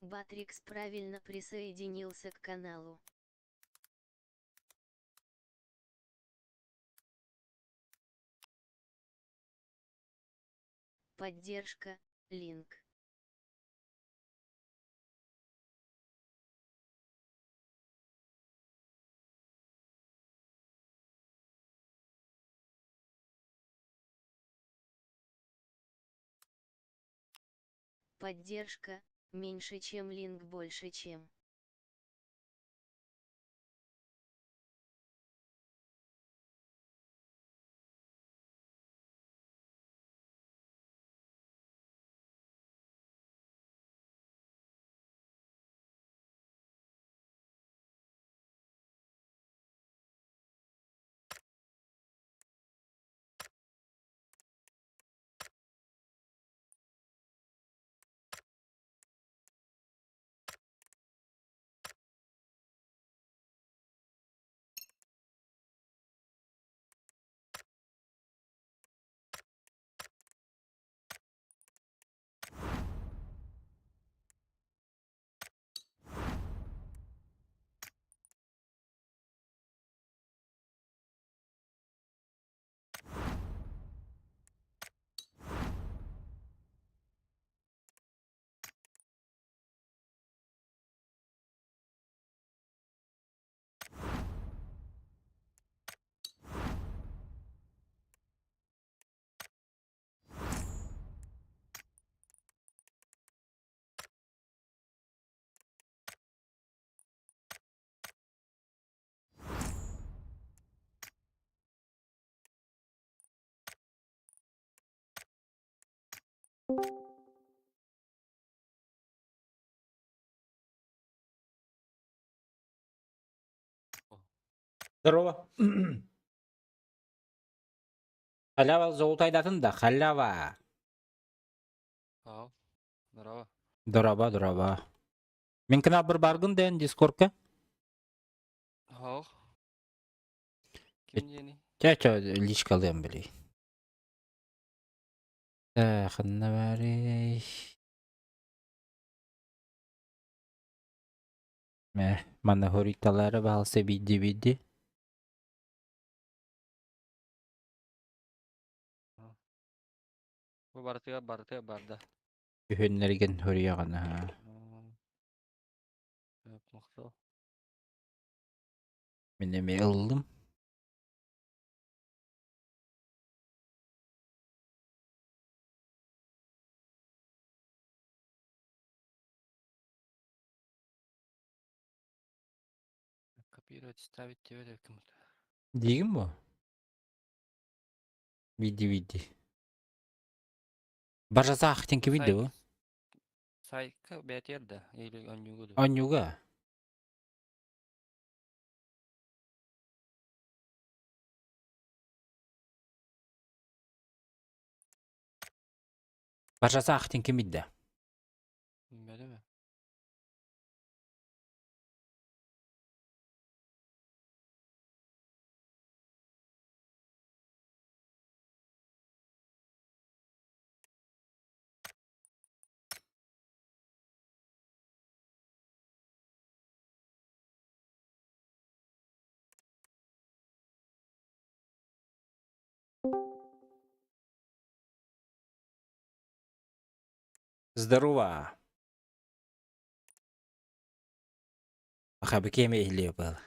Батрикс правильно присоединился к каналу. Поддержка, линк. Поддержка, меньше чем линк больше чем. Здорово. Халява золотайдатын да, халява. Ау, здорово. Дороба, дороба. Мин канал бір баргын дэн дискордка. Ау. Ким диэний? Чэ, чэ, личкалыам били. Э, ханна баарый? Мэ, манна хоруйталаары баһалса биирдии-биирдии. Бу барытыгар барытыгар барда. Үһүннэригин хоруйаҕын аһаа. Махтал. Мин эмиэ ыллым. Копировать, ставить тебе кому-то. Диигин буо? Биирдии-биирдии. Бажасаах диэн кимий Сайт, бу? сайтка бэйэтигэр да или онньууга дуу? Оонньууга? Бажасаах диэн кимий да? Билбэтим. Здорово! Хабыкеме иһиллиэ буолла.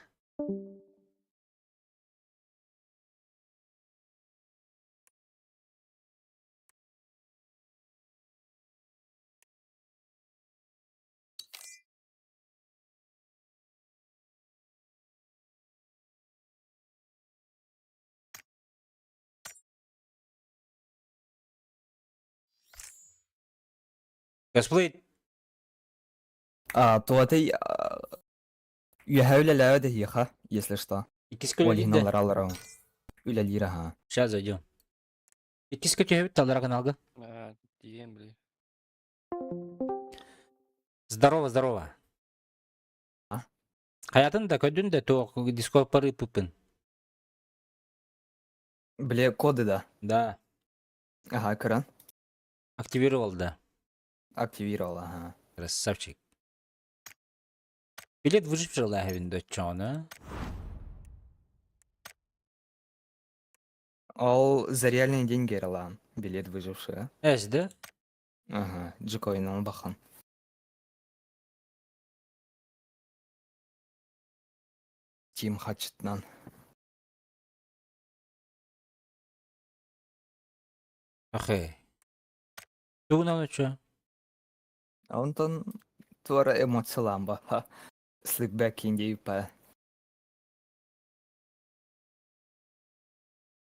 Косплей А, туотай үөһэ үлэлээбэт эһиэхэ, если что. иккис Ол иһин көлөлүүр да? аллара аллара үлэлиир аһа. Сейчас зайдем. Иккис көтүһэбит таллара каналга. А, тиийэн били. Здорово, здорово. А? Хайатын да көрдүн да туох дискорд парыппыппын. Бile коды да. Да, Ага, көрөн. активировал да. Активировал, ага. Красавчик. Билет выжившего лаһабын доччоҕуна. Ол за реальные деньги эрэлаан билет выжившего. Эс да? Ага, джикоинал бахан. Тим Хатчетнан. Ахы. Тугунан очо? Онтон туора эмоциялаан ба. Сликбэк индейпа.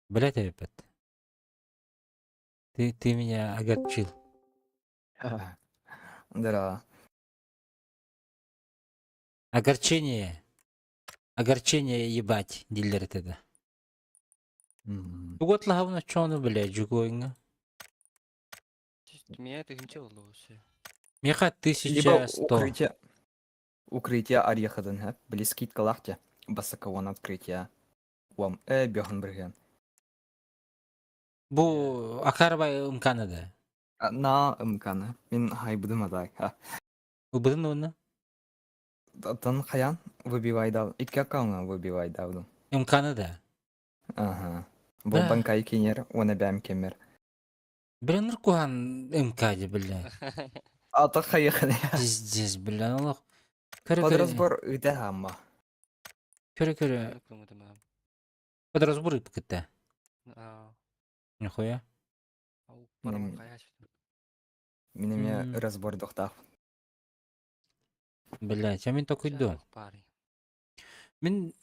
Блять, ребят. Ты меня огорчил. Да. Огорчение. Огорчение ебать, дииллэр этэ да. Тугу атлаһабын оччоҕуну бля, дьугуоҥҥа. Меня тыһынча боллу все. Миэхэ Либо 1100. укрытие укрытие орехадан хэп, били скидкалаах дьэ, басака уон открытие. Уом бөһөн бырыһыан. Бу Акарбай ымканы да. На ымканы. Мин хайбыдым адай. Ылбытын уонна? Тан хайан выбивайдал. Икки аккаунга выбивайдавдым. Ымканы да. Ага. Бу банкай кинер, уона бэм кемер. Блин, куһан МК бля. Ата хайыхны. Пиздец, бля, олох. Көрө Под көрө. разбор ыта хамма. Көрө көрө. Под разбор ыппыкытта. Нихуя. Мин эмиэ разбор дохтаах. Блять, а мин токуйдум. Мин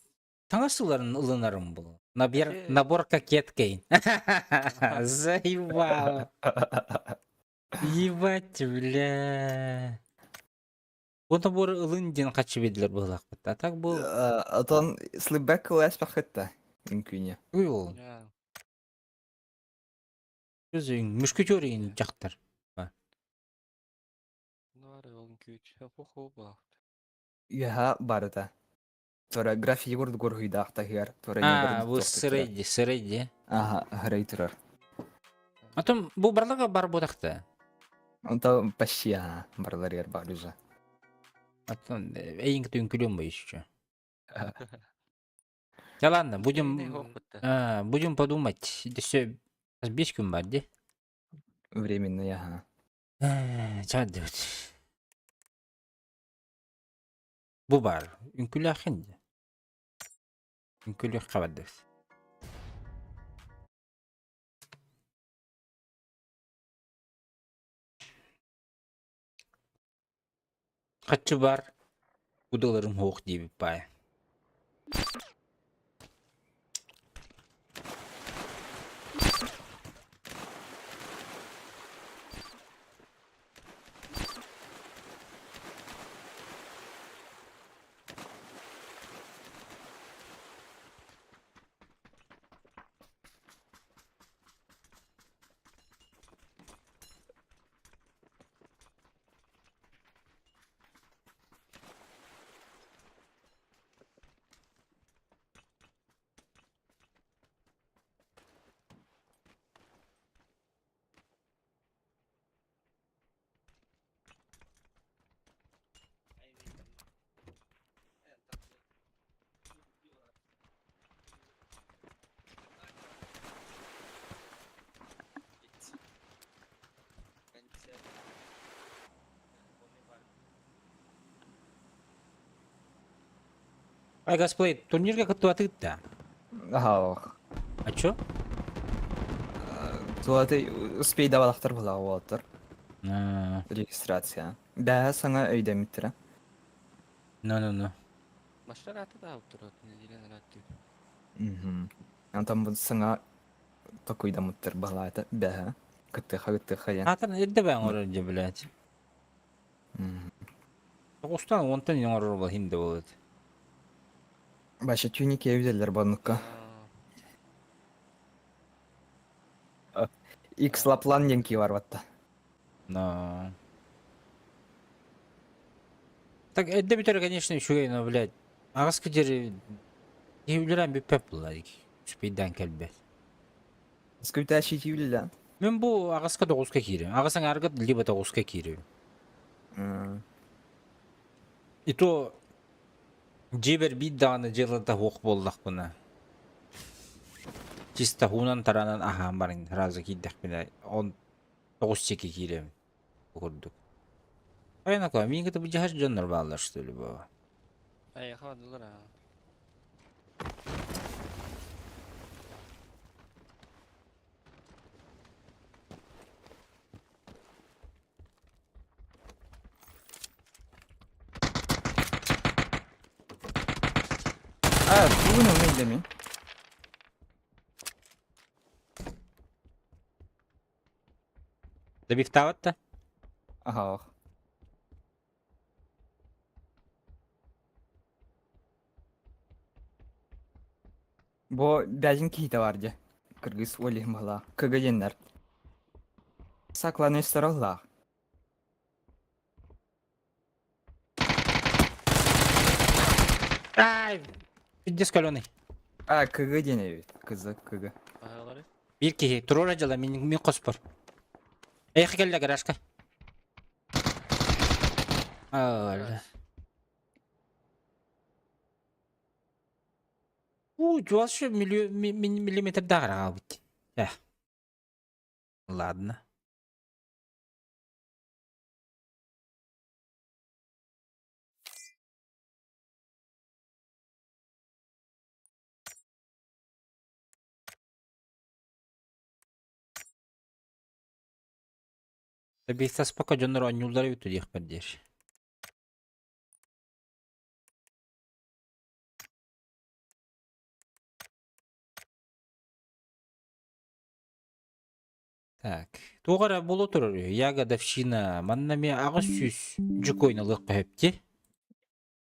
таҥас сыларын ылынарым был. Набор, набор кокеткой. Заебал. Ебать, бля. Бу набор ылын диэн хаччы биэдилэр быһылаахпыт. А так бу... Отон слыбэк ыласпахытта үҥкүүнү. Уй ол. Мушкетер дьахтар. Үөһэ барыта. Тура график курдук уруһуйдаах таһыар. Тура А, бу сырай дии, сырай дии. Аха, сырай турар. Потом бу барлыга бар буотахта. Онто почти аха, барларыгар бар уже. Оттон эйиҥ түҥкүлүөм бо еще. Да ладно, будем, будем подумать. Все, бес күн бар дии. Временный, ага. Чаадыбыт. Бу баар, үҥкүүлээххин дии. Үҥкүүлүөххэ бардыбыт. Хаччы баар, кудаларым суох диэбит баайа. Ай, Газплей, турнирга кыттыбатыгыт да? Аха. А чё? Туаты успейдабалахтар була уолаттар. Регистрация. Бэһэ саҥа өйдөммүттэрэ. Ну-ну-ну. Машина да турат, неделя нараттыы. Онтон бу саҥа токуйдаммыттар баһылаата бэһэ. Кыттыха кыттыха диэн. Аатын эрдэ бэйэҥ оҥорор дьэ, блядь. Тоҕустан уонтан оҥорор буол иһин да буолуо. Баша түүнү киэбитэллэр боннукка. X Лаплан диэн кии барбатта. Но. Так эрдэ бүтэр, конечно, үчүгэй, но, блядь, аҕыс кидери киһи үлэлээн бүппэт буолла успейдаан кэлбэт. Скүтээчи тиүүллэ. Мин бу аҕыска тоҕуска киирим. Аҕыс аҥаарга либо тоҕуска киирим. И то Дьиэбэр биир даҕаны дьыалата суох буоллахпына, чисто уунан тараанан аһаан баран сразу киирдэхпинэ, он тоҕус чеки киирэбин бу курдук. Айанака, миин кытта быдьаһар дьоннор бааллар что ли бу? Айаха бардылар аа. А, бүгүн ылмай дэмин. Добивтаабат да? Аха. Бу бэйин киһитэ бар дьэ. Кыргыз уолиһын баһылаах. КГ диэннэр. Сакланы сороллаах. Ай! Пиздец каленый. А, КГ диэн эбит. Кызы, КГ. Аһалары. Биир киһи туруора дьыла мин мин хоспор. Эйхэ кэллэ гаражка. Ала. У, жуас миллиметрдааҕар аҕалбыт. Э. Ладно. Биир дьоннор оонньууллара эбит диэхпэр диэр. Так, туох эрэ буола турар үһү, ягодовщина, манна эмиэ 800 дьукуойун ылыахха сөп дии.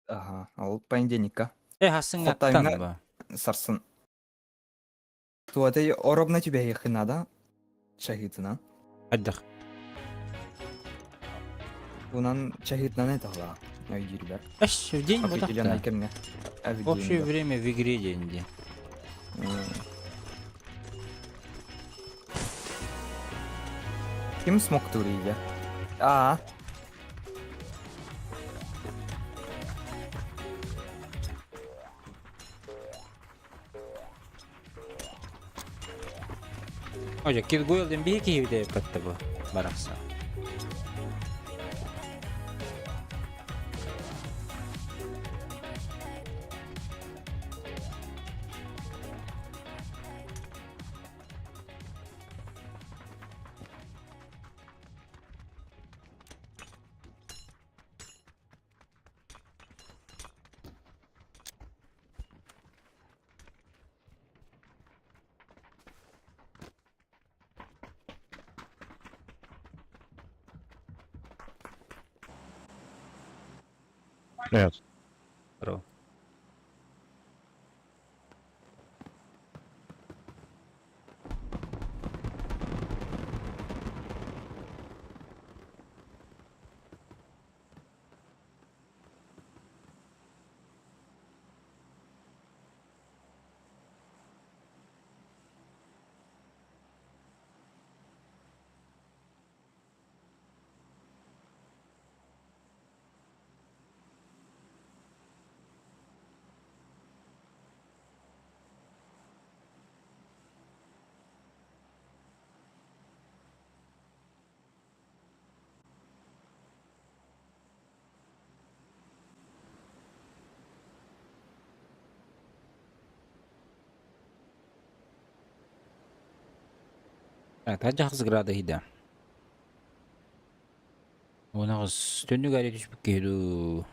Аха, ол понедельникка. Э, хассыҥҥаттан Хотайҥа ба. сарсын. Туотай оробна түбэһиэххин наада. Чаһыытынан. Хайдах? Унан чаһыытынан эталаа. Өйдүүрбэр. Эш, в день вот Определенный так. кэмҥэ. А в В общее день, да. время в игре день дии. Ким смог турия? А. Ожа, Киргуэл диэн биһи киһибит эппэтте бу барахсан. Привет. Здорово. Так, таһырдьа града иһдэ. Уон түннүк эрэ түспүт киһи дуу.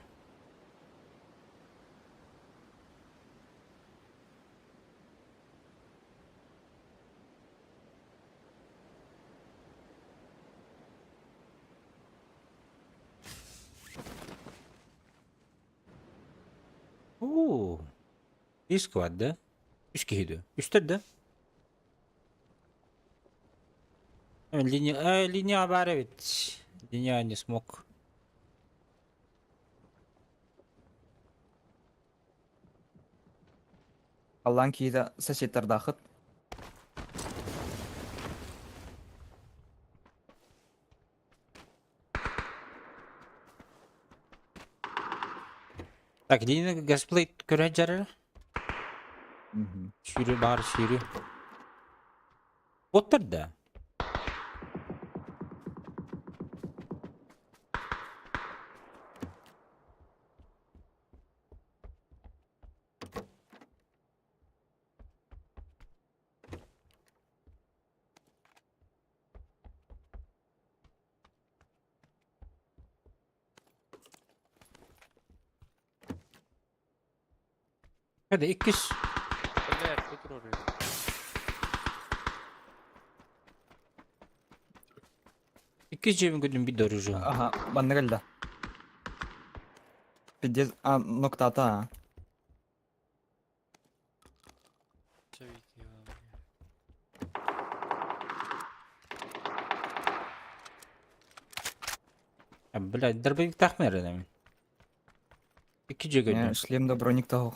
Оо, биир сквад да? Үс киһи дуу? Үстэр да? Линия, линия баар эбит. Линия не смог. Аллаан киһитэ соседтардаахыт. Так, Лина гасплей көрө дьарара. Сүүрү баар сүүрү. Боттар да. Hadi иккис. Бля, кто троллит? Иккис дьиэбин көрдүм bir дорожу. Ага, манна кэллэ. Пиздец, а, ноктата, а. Чавики, Бля, дробовик тахмер эдем. Икки дьиэ Э, көрдүм. Шлем да броник того.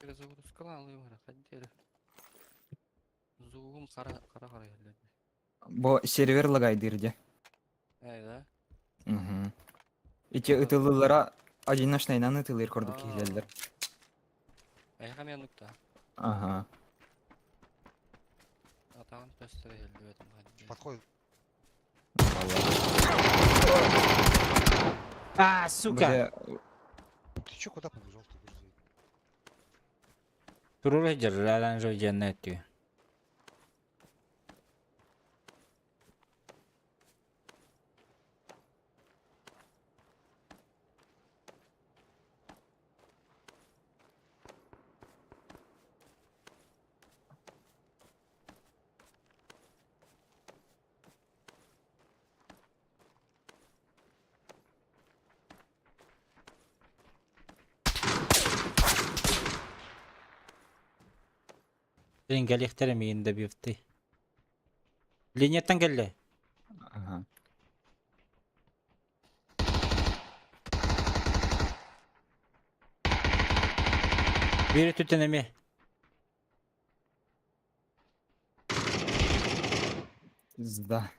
Перезагрузка ходили. Зугум хара хара хара geldi. Бу сервер лагайдыр де. Эй, да? Угу. Ити ытылылара одиночныйнан ытылыр курдук киһилэллэр. Эй, хам яныкта. Ага. Атağın pöstüre geldi benim hadi. Подходит. А, сука! Бля, Ты чё, куда побежал-то? Подожди. Турура жаралан жо жаннатю. Сен gelихтере миинде бифти. Линияттан келле. Ага. Бири түтен эме. Пизда.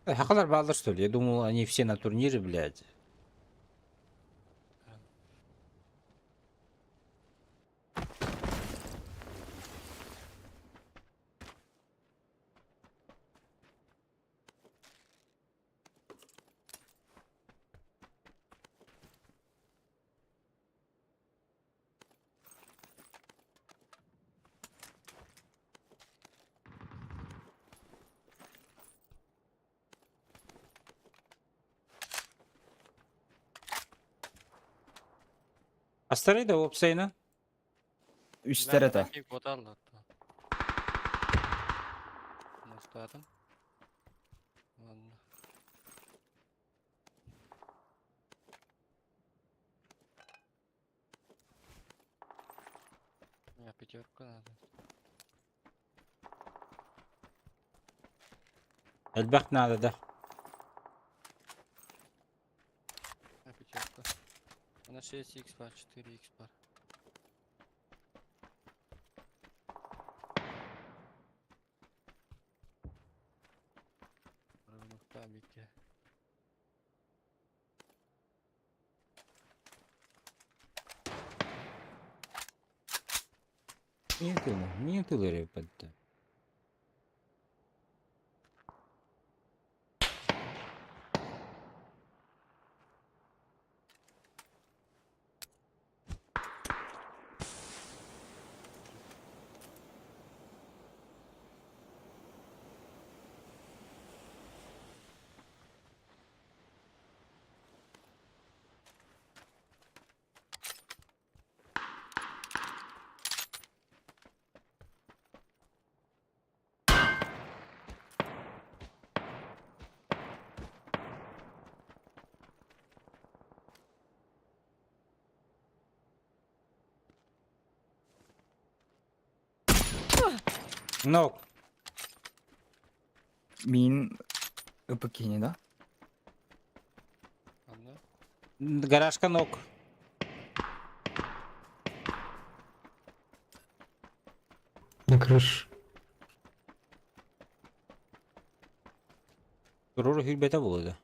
Сахалар бааллар что ли? Я думал, они все на турнире, блядь. Астарай да уопсайынан? Үстэр этэ. Мостаатым. Ладно. Мне пятерку надо. Элбэх надо да. На пятерку. У нас 6 х пар, 4 х пар. Бикке. Мин тылы репетте. Нок. Мин ыпыкини да? Анда. Гаражка нок. На крыше. Туруру хүрбэтэ буолуо.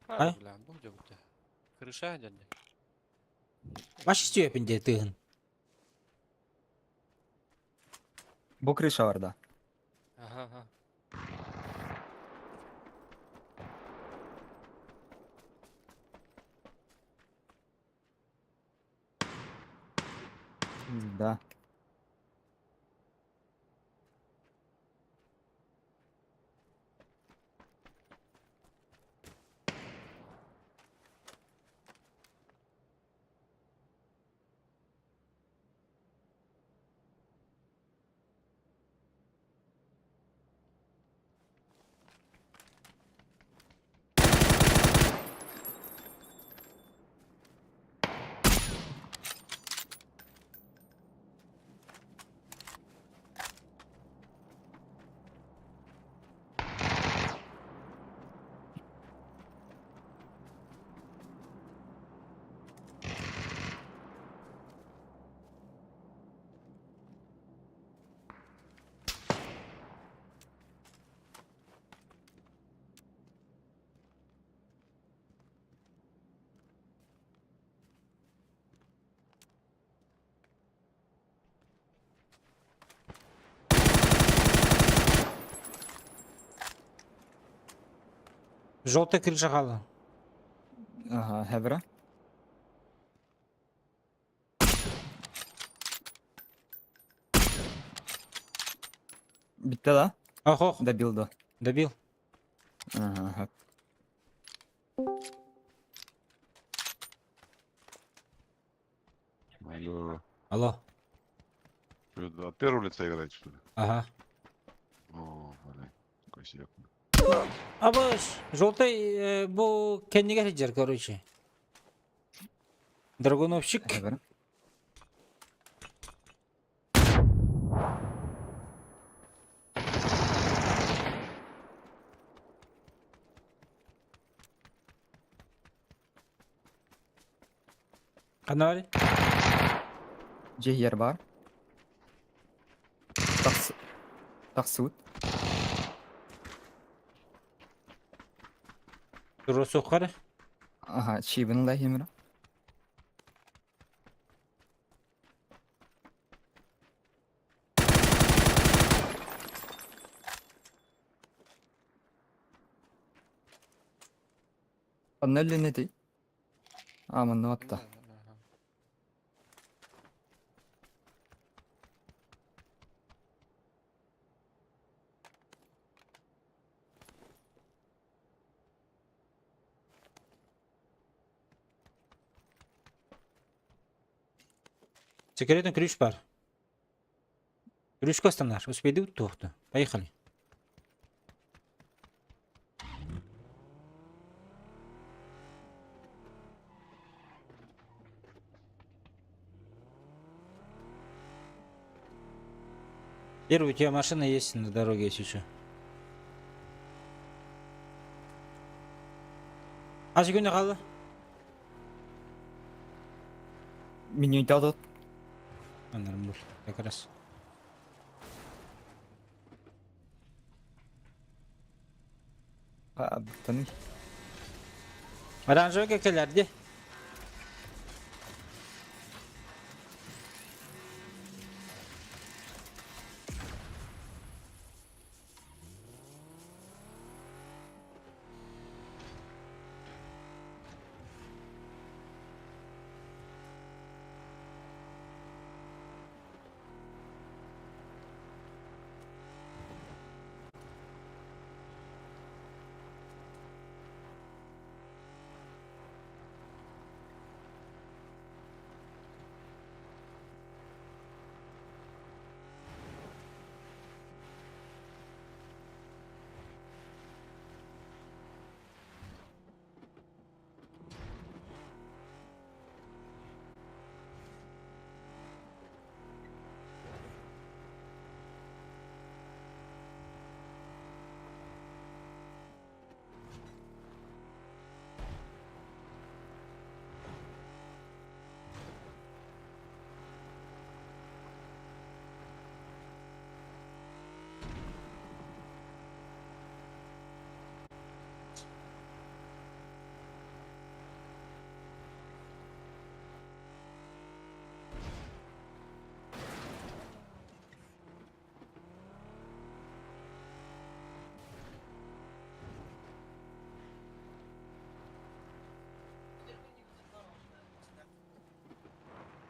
А? Бля, бу дьэ. Крыша дядя. Маш истиэпин дии тыгын. Бу крыша бар да. Ага, ага. Да. Желтая крыша хаалла. Ага, хевра. Битте да? Ох, ох, Добил да. добил. Ага. Алло. Алло. Что, от первого лица играете, что ли? Ага. О, блин. Косяк. Абыш, желтый бу кэннигэр сылдьар, короче. Драгуновщик. Хевра. Ханна баарый? Дьиэ иһигэр баар. Тахсыбыт. Туруосуохха эрэ. Аха, чиибин ылла химера. Онно өллүнэ А, манна атта. Ага. Секретный ключ бар. Ключ наш. Успейды туохту. Поехали. Первый, у тебя машина есть на дороге, если что. Хас күнэ хаалла? Меню тут. Нормально, как раз. А, таны. Оранжевый кэлэр дии.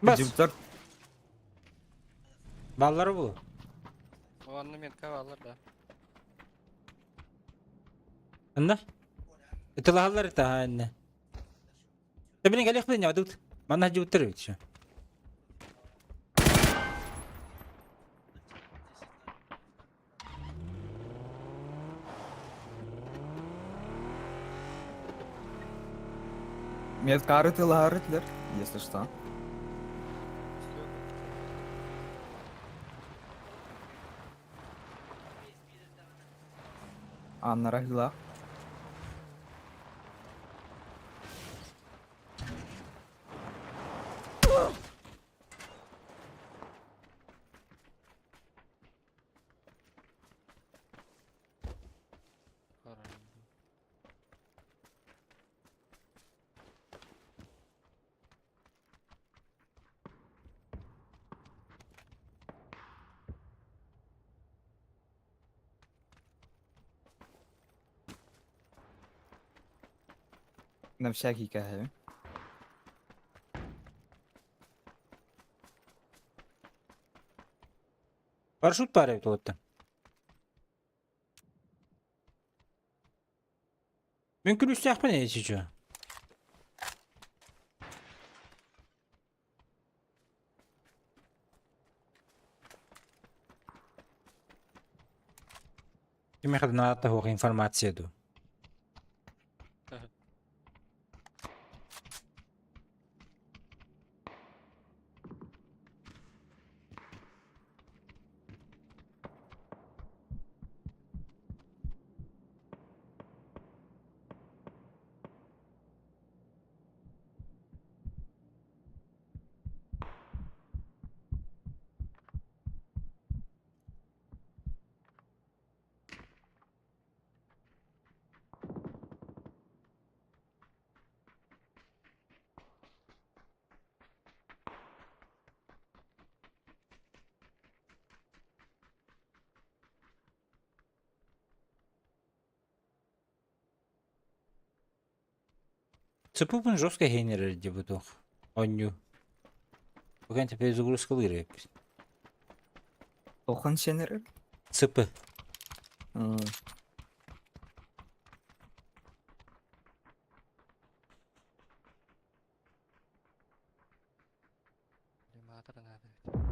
Бас. Дюптар. Баллары бу. Онно метка бааллар да. Анна? Ытылаһаллар это анна. Да блин, галех блин, адут. Манна жуттар ведь еще. Медкары тылары, если что. Анна Рахила. Хорошо. На всякий кахе. Парашют парит вот там. Мен күлүстээхпин если что. Кимиэхэ да наадата суох информация дуу. Цепупун жестко хейнерер дебутух. Онню. Пока теперь загрузкалыр эппит. Тохан сенер. ЦП. Иллюминатор надо ведь.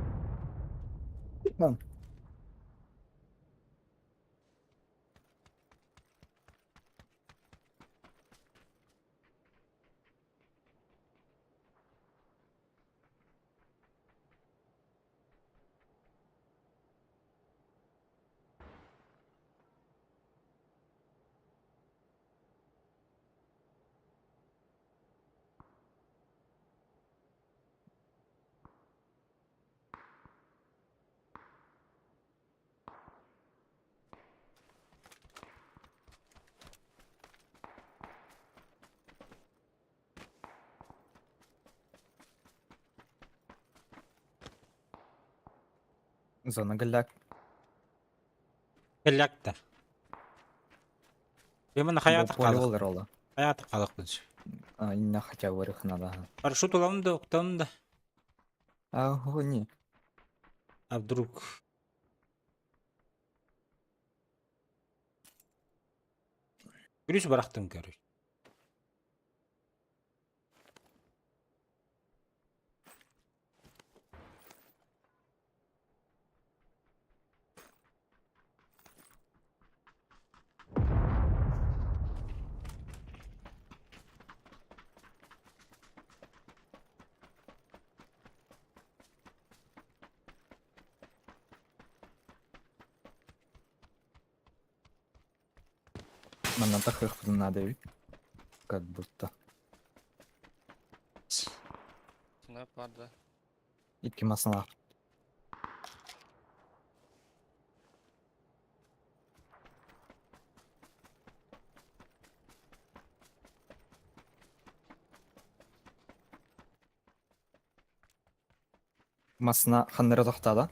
Зона галляк. Кэллэктэр. Именно хаятык Поле халык. болар ола. Хаятык халык быч. А, инна хотя бы надо. Парашют уламын да, уктанын да. А, не. А вдруг... Күрүс барахтым, короче. Манна тахых надо ведь. Как будто. Цена пада. Итки масала. Масна ханнары тохтада.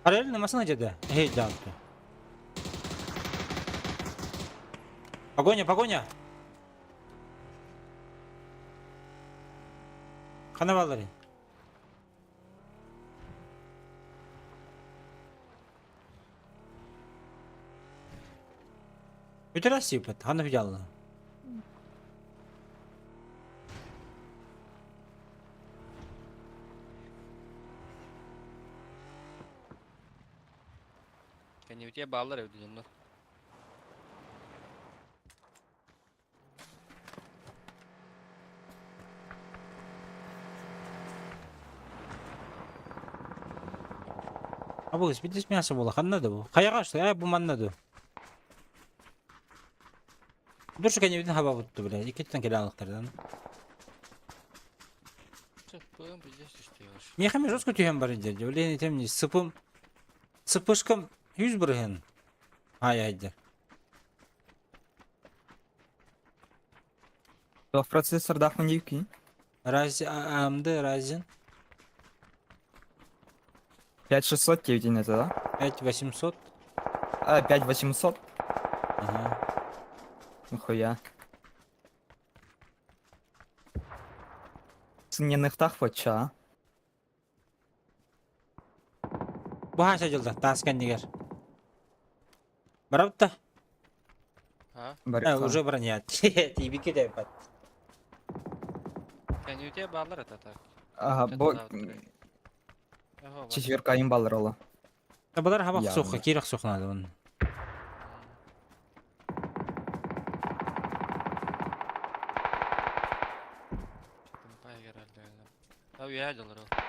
Параллельно масына деді. Эй, жалпы. Погоня, погоня! Хана баллары. Бүтер сипет, хана бижалла. Кэннибитиэ бааллар эбит дьоннор. Абы бидис мясо була, ханна да бу. Хаяга что, э, бу манна да. Дуршу кэннибитин хаба бутту биле. Иккиттен келе алыктардан. Цепым, пиздец, ты что делаешь? Мехами жестко түйен бар иде. Блин, тем сыпым. Сыпышкам 100 бирген. Ай айдер. Туох процессордаахмын диэбиккин? Раз AMD Ryzen 5600 диэбитин это, да? 5800. А, 5800? Ага. Нихуя. Сынньаныахтаах боччо, а? Бу хаша жылда таас кэннигэр. Барабытта. А? Э, уже броня. Тибики деп. Кэннибитиэ бааллар это так. Ага, бу Ого, четверка айын баллар ола. Табалар хаба Явно. суха, кирах сухнады он. А я дьоллор ол.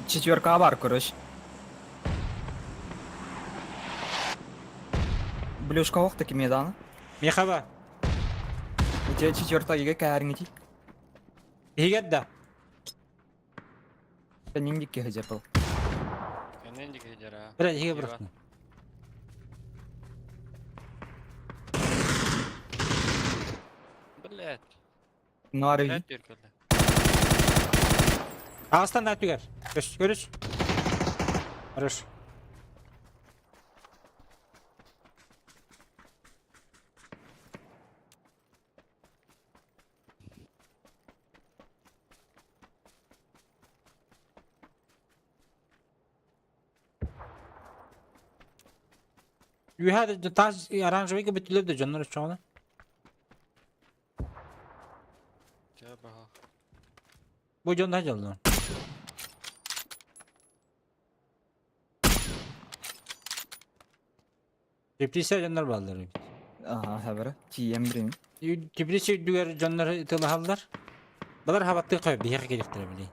Четверка бар, короче. Блюшка ох таки медана. Мехаба. У тебя четвертая ига кээриҥити. Иһигэр да. Кэнниҥ дикки хадьапыл. Кэннин диэки сылдьар, аа. Бля, иһигэр Еба. бырахтым. Блядь. Нары. Блядь, түөркэллэ. Ағыстан да түгэр. Көс, көрүс. Хорош. Үһэ таас оранжевыйга бүтүлэр да дьоннор оччоҕуна. Чэ, баха. Бу дьон да дьоллор. Теплица дьоннор бааллар эбит. Ага, хабара. Тиийэн бирин. Теплица үрдүгэр дьоннор тылаһаллар. Балар хабаттыы хой биһиэхэ кэлиэхтэрэ билий.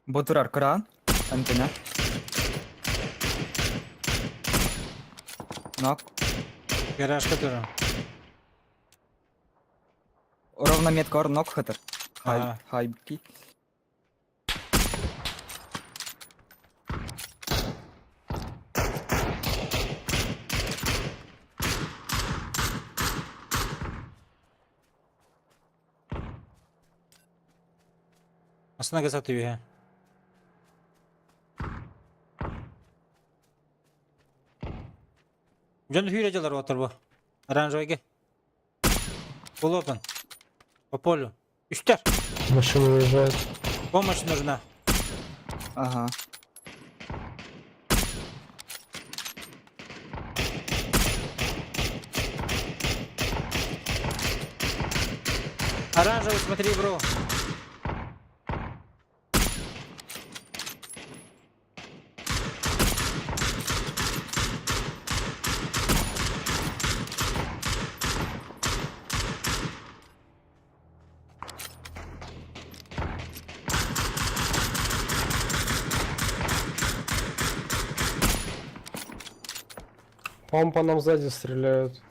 Ботурар кыраан. Антена. Нок. Гаражка турар. Ровно метка ор нок хатыр. Хай, Ага. хайбки. Астына газаты үһэ. Дьон hүүрэ дьалар отор бу. Оранжевыйга. Полопан. По полю. Үстэр. Машина уезжает. Помощь нужна. Ага. Оранжевый, смотри, бро. По-моему, по нам сзади стреляют.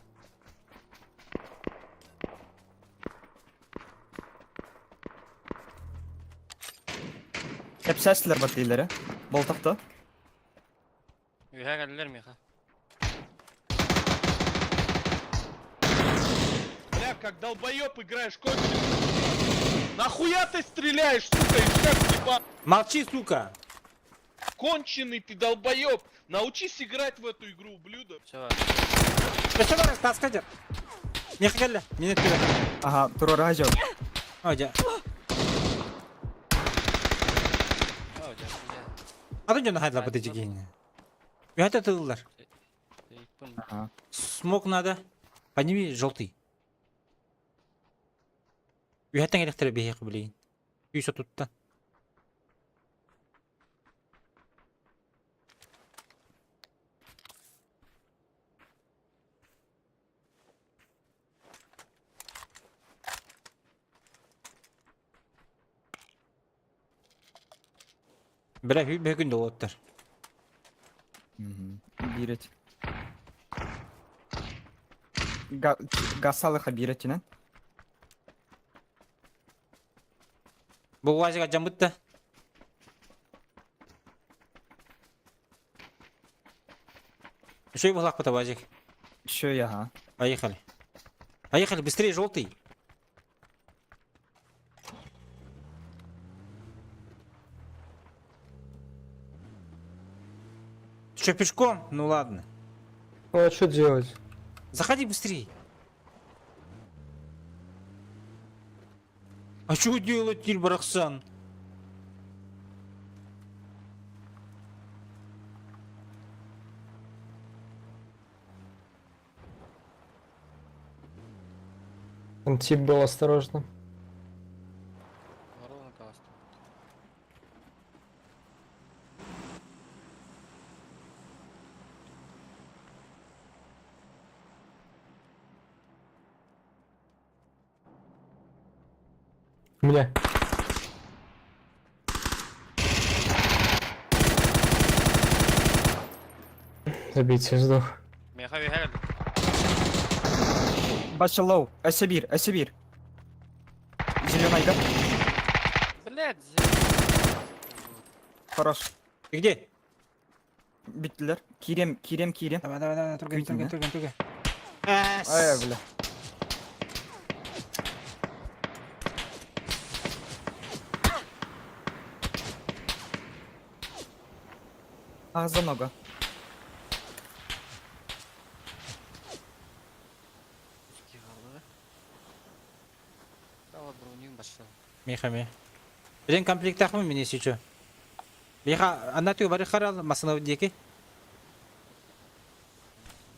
Кэпсэслер батыйлары. Болтақта. Үһэ кэллэр миэхэ. Бля, как долбоеб играешь, конченый. Нахуя ты стреляешь, сука, и как еба... Молчи, сука. Конченый ты долбоеб! Научись играть в эту игру, ублюдок! Чэ, бар. Өссө бар, таска дьар. Миэхэ кэллэ. Мин өттүгэр. Ага, турар ажо. О, дьэ. Оо, дьэ, бля. Атын дьону хайдалаппыт ичигиһини. Үһэтэ тыллар. Тыйпын. Ага. Смок надо. Подними желтый. Үһэттэн электро биһиэх билигин. Үй сотуттан. Бля, бөкүн долоттар. Бирет. Гасалыха биретинен. Бу уазига жамбытта. Еще и был вазик. Еще я, ага. Поехали. Поехали, быстрее, желтый. Ты что, пешком? Ну ладно. Ну а что делать? Заходи быстрее. А что делать, Тильбарахсан? Там тип был, осторожно. Ворона таста. У меня. Забейте, сдох. Меха вихель. Бача лоу, Асябир, Асябир. Зеленый гад. Блять, зелень. Хорош. Ты где? Биттилер. Кирем, кирем, кирем. Давай, давай, давай, тургай, Күйдүң, тургай, э? тургай, тургай. Ай, бля. А, за много. Дала броню башла. Миха ми. Блин, комплект ахмы меня сейчас. Миха, она ты вари харал, масына диэки.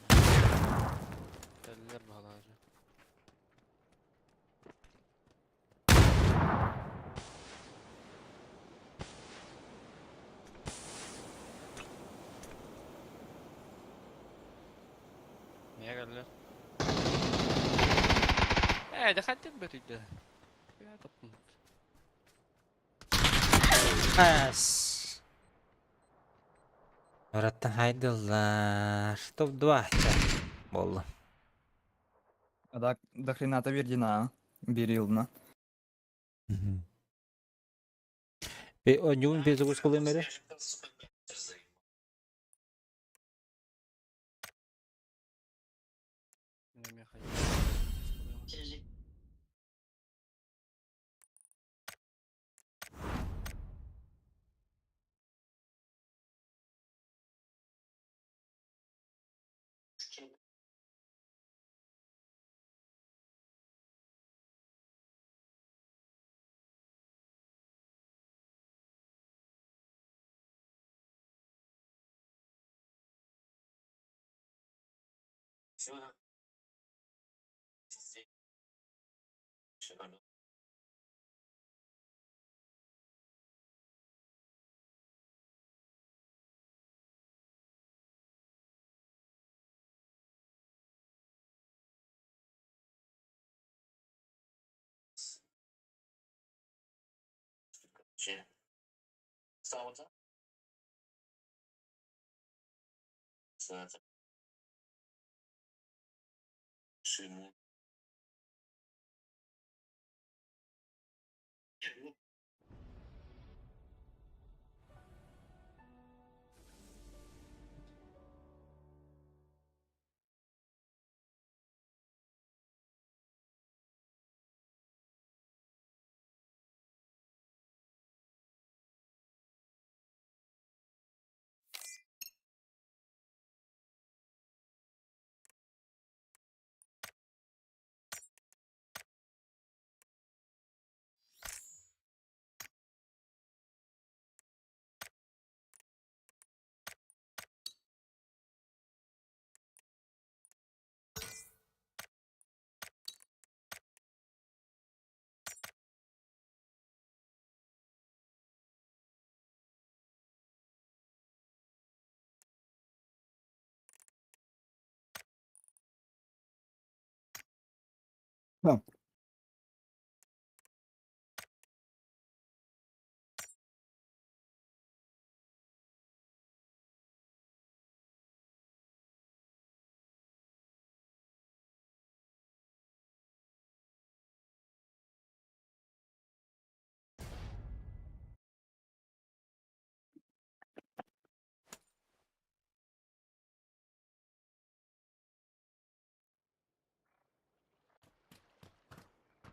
Кэллэр баһалаажы. Миэ кэллэр. Ээ, да хаттын бөтүйдэ. Я топтум. Ас. Бараттан хайдылар. Топ-2. Болду. А да, до хрена то вердина, а? Берилна. Ньюн перезагрузка лымере. Миэ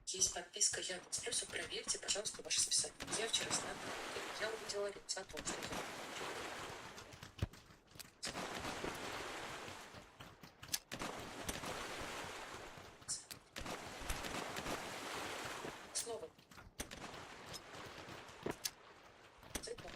Есть подписка Яндекс Плюс, проверьте, пожалуйста, ваше списание. Я вчера сна, я увидела о том, что я Снова. Цикл.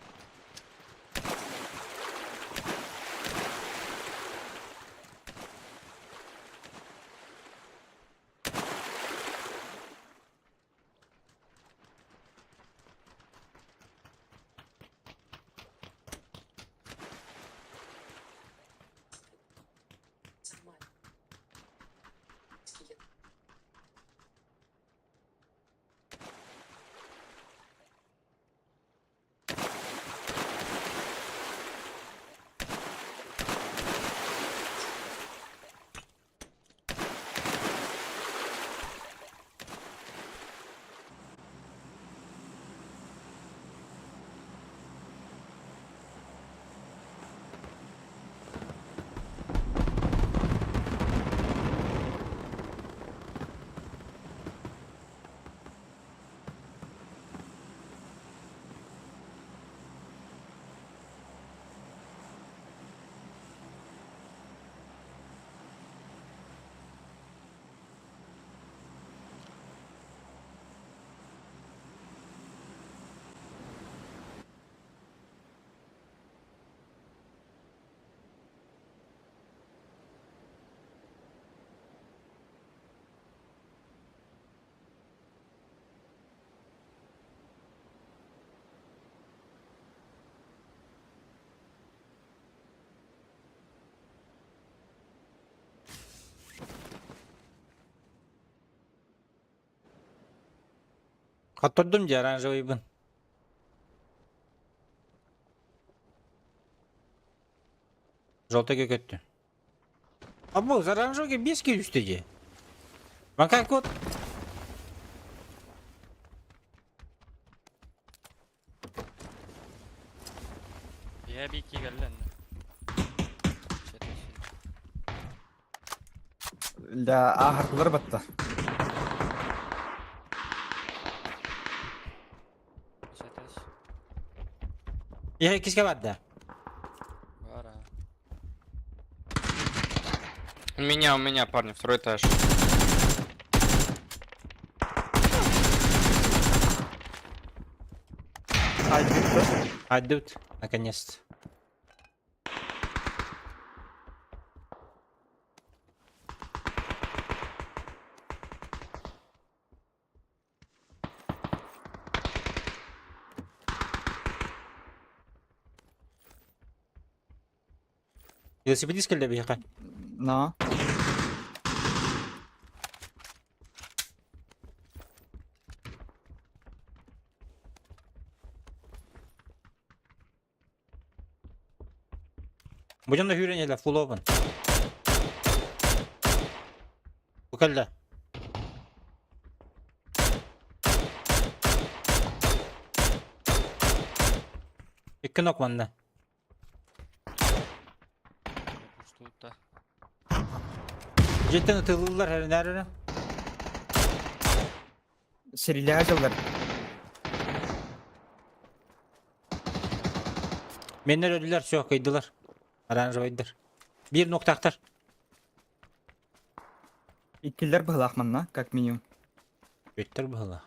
Хоттордум дии оранжевыйбын. Желтыйга көттүм. А бу оранжевыйга 5 киһи түстэ дии. Макар кот. Я бики галлен. Да, ааһардылар батта. Я иккискэ барда. Бара. У меня, парни, второй этаж. Айдыпты. Айдут, наконец-то. Велосипедист кэллэ биһиэхэ. На. Бу дьонно сүүрэн иһэллэр, full open. Бу кэллэ. Икки нок манна. Пустута. Дьиэттэн ытыллылар эрэнээр эрэ. Сэрилэһэ дьыллар. Меннер өлүлэр, все, кыйдылар. Оранжевайдар. Биир ноктаахтар. Иккилэр быһылаах манна, как минимум. Бүттэр быһыла.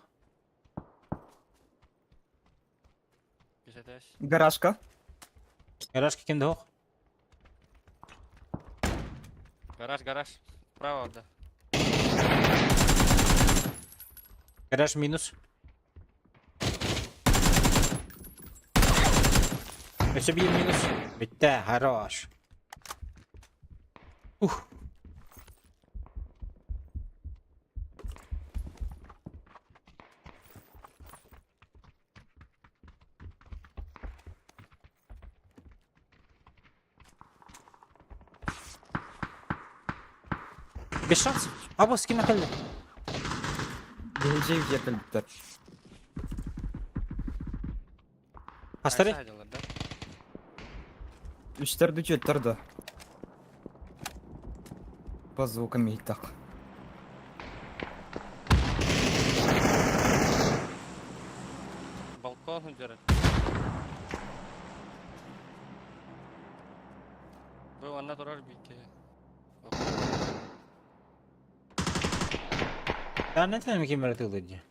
Үс этаж. Гаражка. Гаражка ким да ох. Гараж, гараж. Справа, да. Гараж минус. Өссө биир минус. Бүттэ, хорош. Ух. Без шансов. Абыс ким кэллэ? Биһиги дьиэ кэлбиттэр. Астары? Айса да? Үстэр да үчүөттэр да. По звукам иһиттэх. Балкон удержать. Был она турар бики. Ben ne ким ырытылды дии.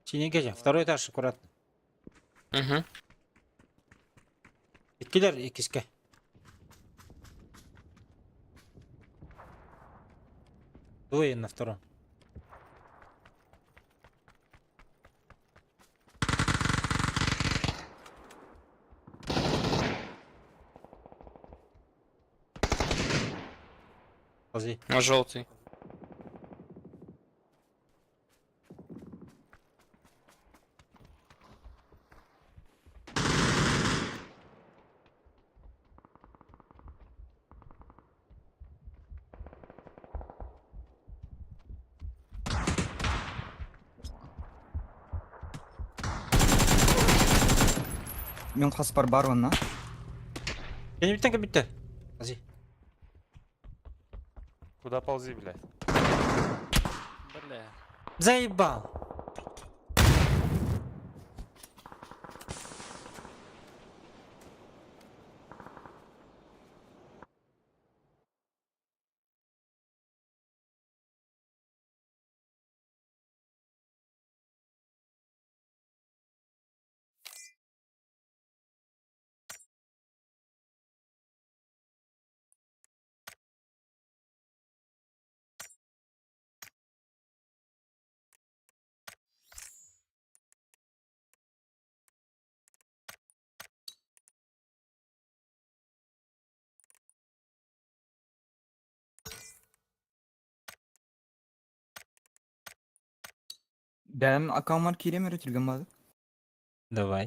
Синенький, второй этаж, аккуратно. Угу. Иккилэр иккискэ. Двое на втором. Ползи. На желтый. Мин хаспар бар онна. Кэнниттэн кэлбиттэр. Ползи. Куда ползи, блядь? Бля. Заебал. Бэйэм аккауммар киириэм эрэ түргэн баҕайы. Давай.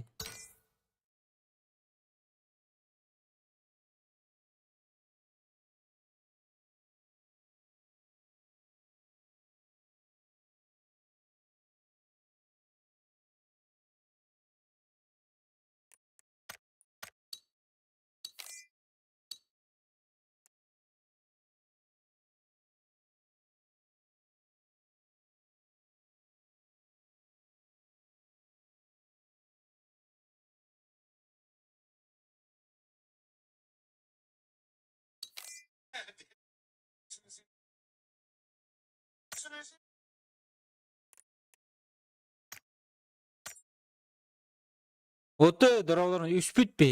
Оты доролорун үспүт би.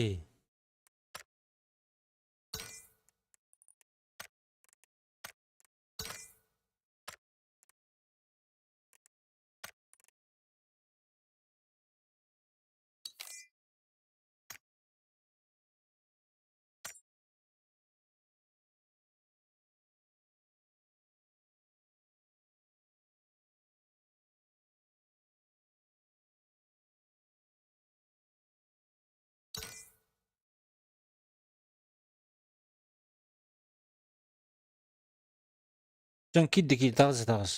Дьон киирдэ киир таҕыс таҕыс.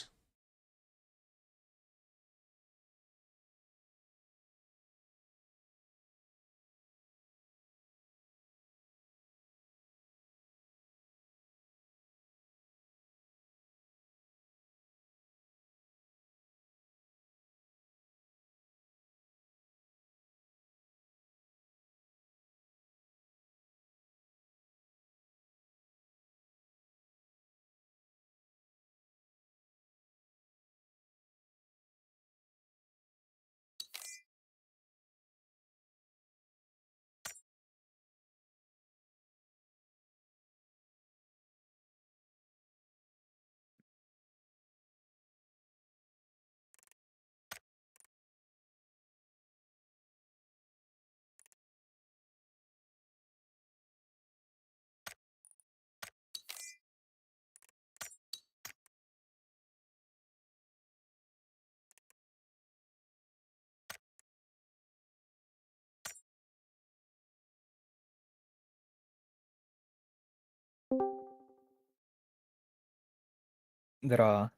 Здорово.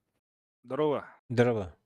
Здорово. Здорово.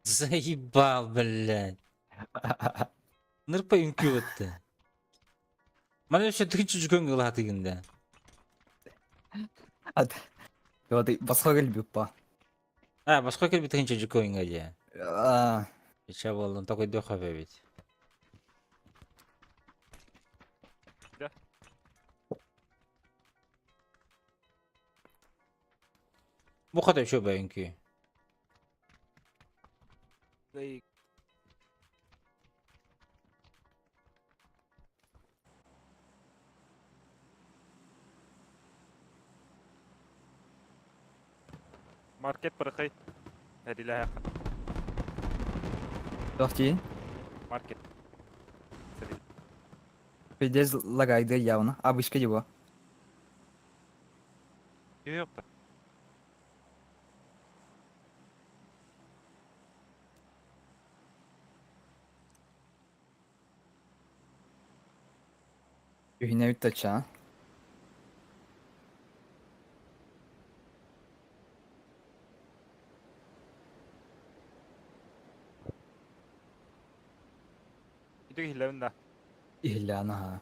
Заебал, блядь. Нырпа үҥкүү бытты. Маны өссө тыһыынча дьүкөн ылаатыгын да. Босхо кэлбит па. А, босхо кэлбит тыһыынча дьүкөҥҥө дьэ. Аа, Ича буоллун, токуйдуох эбит. Да. Бу хата үчүгэй үҥкүү. Маркет пырхай. Эрилэһэ. Туох дии? Маркет. Пиздец лагайды явно. Обычка его. Ёпта. Үһүнэ үттача. Ити иһиллэбин да. Иһиллээн аһа.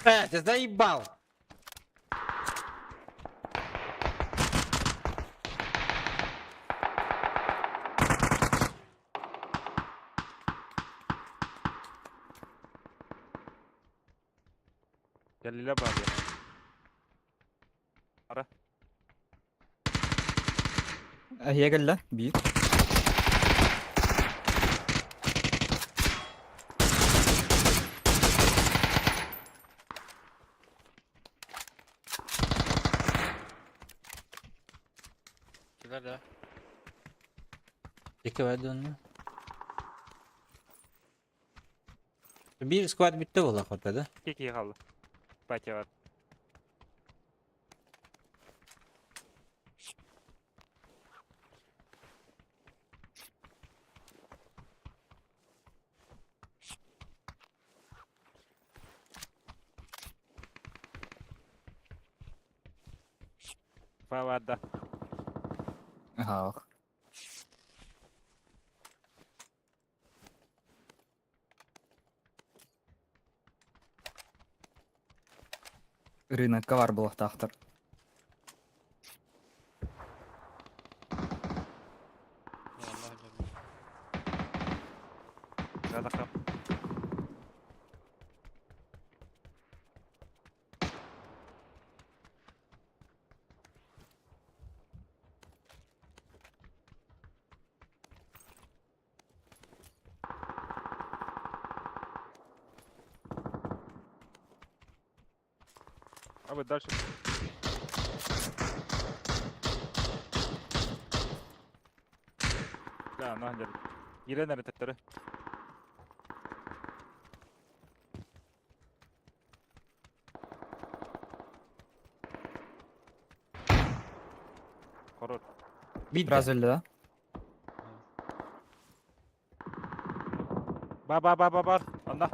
Ты заебал! Кэллилэ баар диэн. Ара. Эһиэ кэллэ, биир. Тебя, да? Екі барды онно. Биир сквад бүттэ буолла хорта да? Икки киһи хаалла. Патя бар. Фавада. Аха. Рынокка баар буолуохтаахтар. А вы дальше. Да, ну, Елена төттөрү. Хорор. Биир Сразу өллө да? Ба ба ба ба бар. Онно.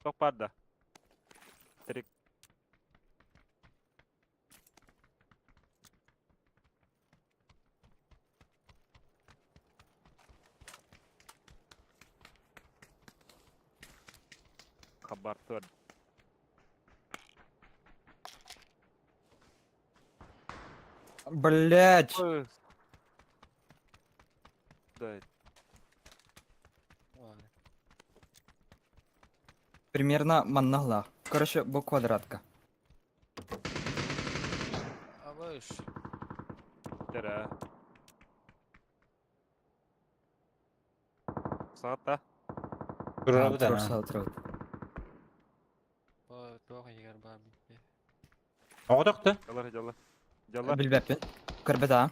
Ток бар да. Трик. Хабар тур. Блять! Да. Примерно маннагла. Короче, бу квадратка. А выш. Тера. Саата. Турар Тур а. саатыр. Бу туох иһигэр баар биппи. Оҕотох да? Дьалар дьалар. Дьалар. Билбэппин. Көрбөт аа.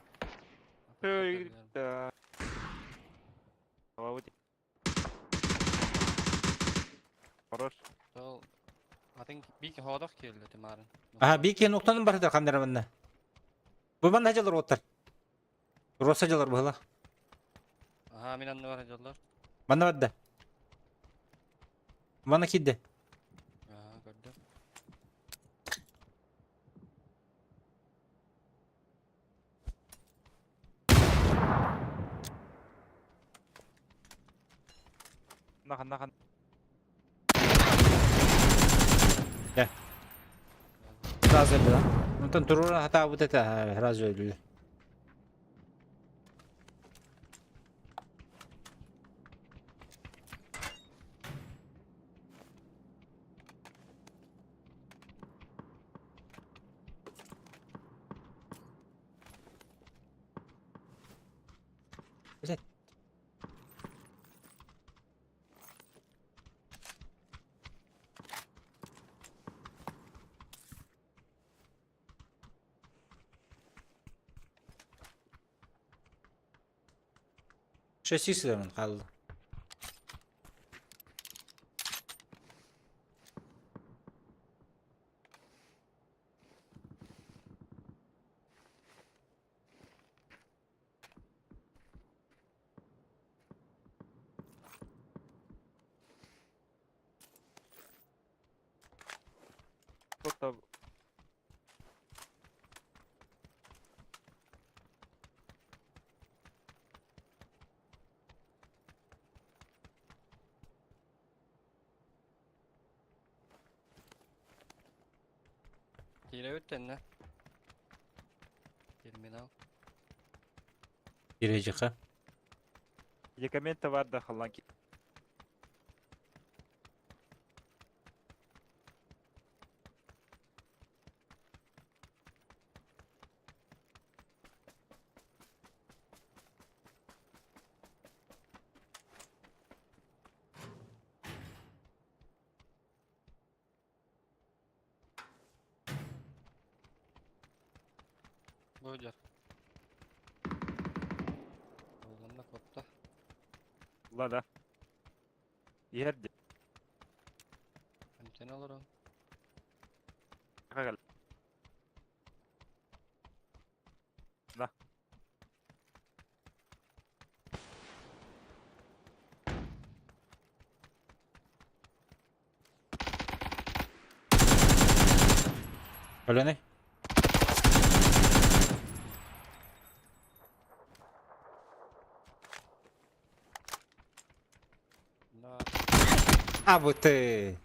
Да. Хорош. Ол атын бик хоодох киэллэ тимарын. Аха, биир киһи нуктанан барда ханнара манна. Бу манна дьалар оттар. Роса дьалар быһыла. Аха, мин анны бар дьоллор. Манна барда. Манна киирдэ. Аха, көрдүм. Нахан нахан. Сразу өллө да? Онтон турура хатаабыт этэ сразу өллү. Блядь. Шесть исследований қалды. Стоп. Киирэбит тэннэ. Терминал. Кирэжиха. Документы бар да халлан Будет. Олонна котта. Лада. Ерде. Эмтен олорон. Кагал. Да. Öyle Да. А вот ты.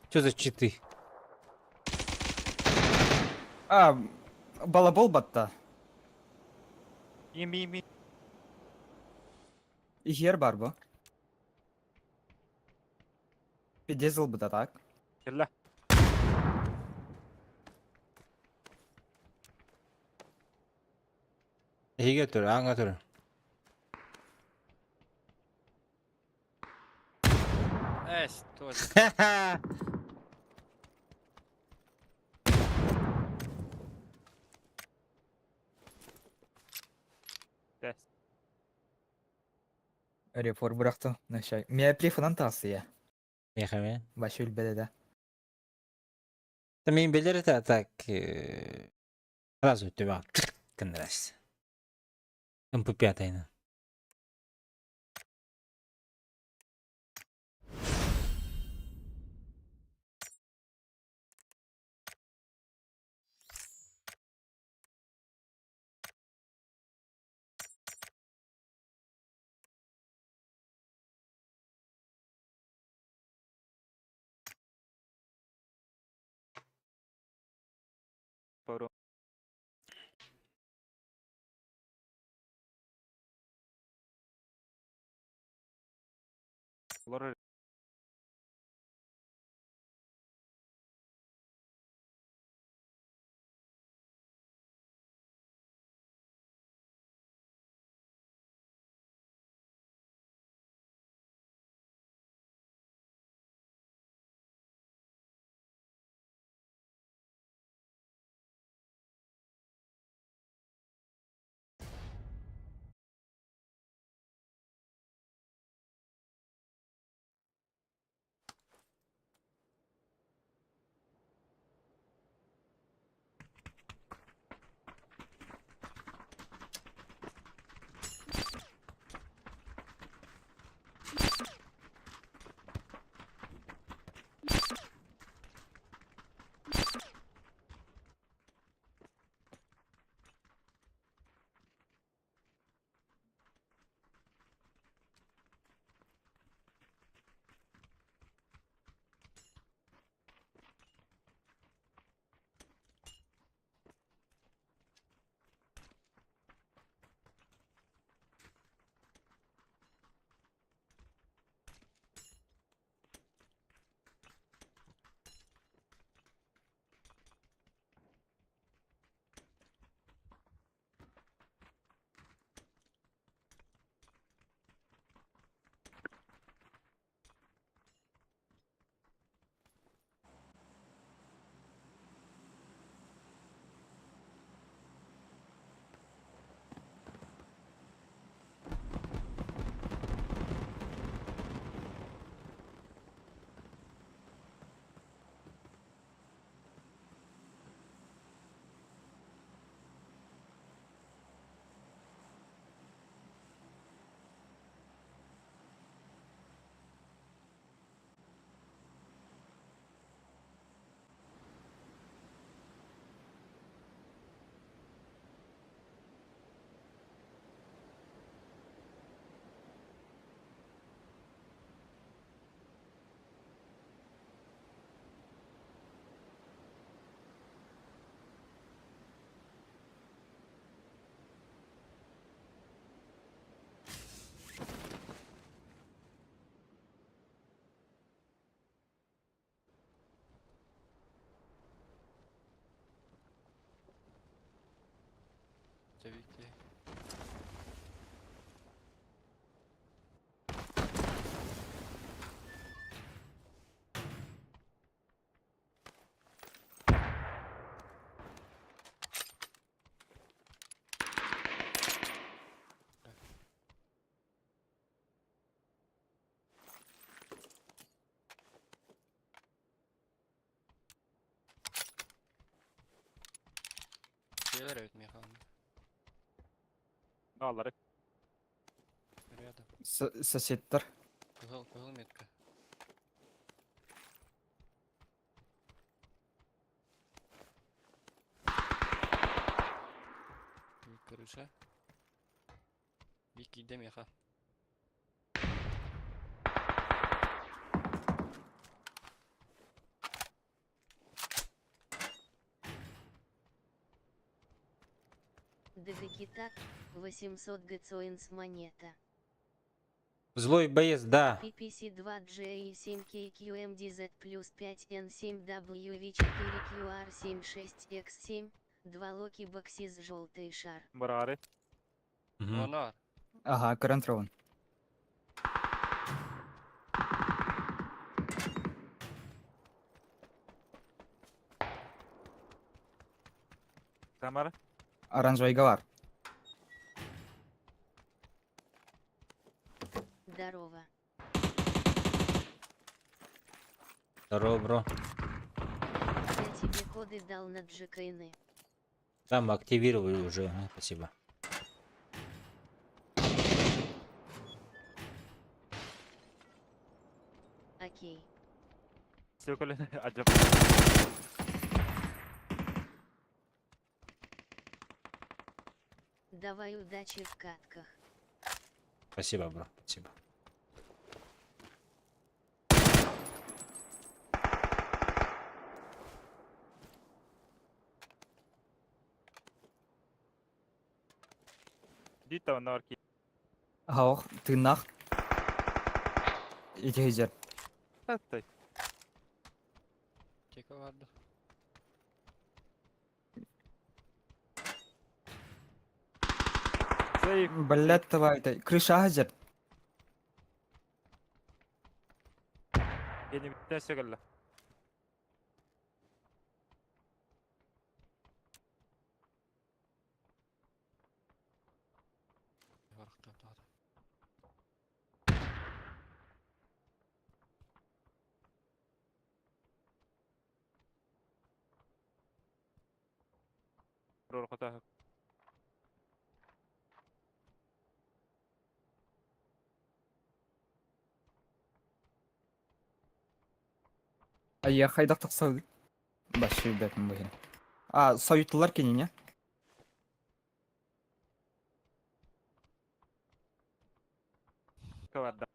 Что за читы? А, балабол батта. Ими ими. Ихер бар бу. Пидезл быта так. Келла. Эһиге тур, аңа тур. Эсь, тоже. Тест. Репор быракты. Нашай. Мия прифынан тасы Мехаме. Башы үлбеде да. Та мен билер это так сразу тебя кындрас. МП5 айна. Пару. Лора. Чистовики. Дьиэлэр эбит миэхэ онно. Аалары. Рядом. Соседтар. Кыһыл, кыһыл метка. Крыша. Бик киирдэ миэхэ. Дагакита, 800 гцоинс монета. Злой боец, да. PPC2GA7KQMDZ плюс 5N7WV4QR76X7, 2 Локи Боксис желтый шар. Быраары. Мгм. Онор. Ага, көрөн турабын. Тамара. Оранжевайга бар. Здорово. Здорово, бро. Я тебе коды дал на GKN. Там активировали уже, ага, спасибо. Окей. Сөкөлөн ажап. Давай удачи в катках. Спасибо, бро, спасибо. Дит оннор ки. Ах, тыыннаах. Ити сылдьар. Таттай. Тека барды. Сейф. Блядь, давай, это крыша сылдьар. Кени бүттен сөкөллө. Барахтап тағды. Роркота. Айя хайдах тахсар. Башы бәтін бұхин. А, соютлар кенене. Каварда.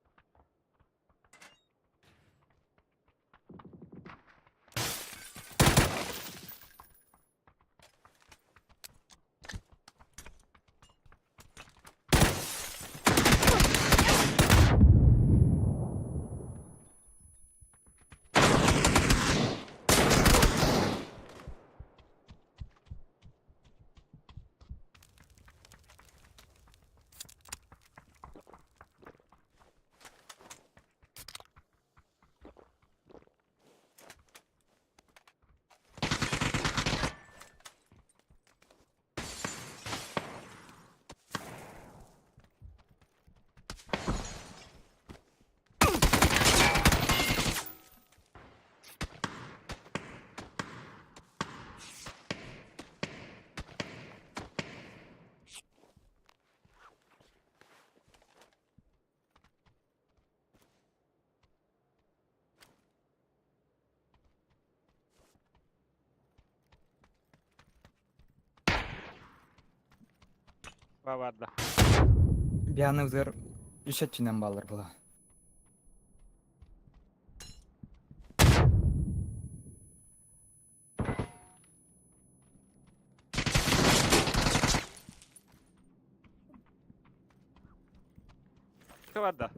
Баварда. Бияны узыр үшетчинен балыр була. Каварда.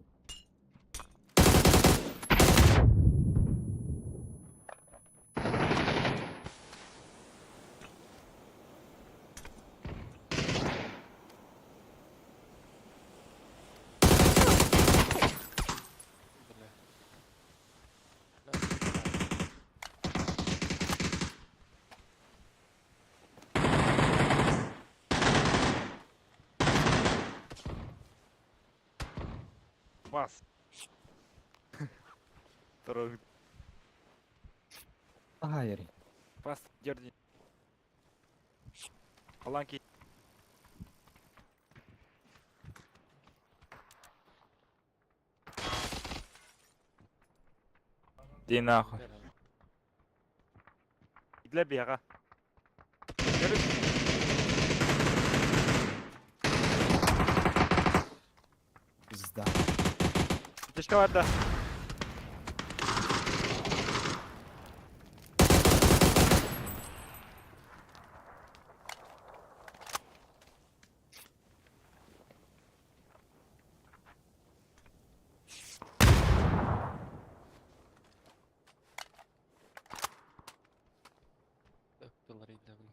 Бас. Второй. Ага, Ярий. Бас, дерни. Аланки. Иди нахуй. Для бега. Пизда. Птичка вода. Так, пилорит, да, бля.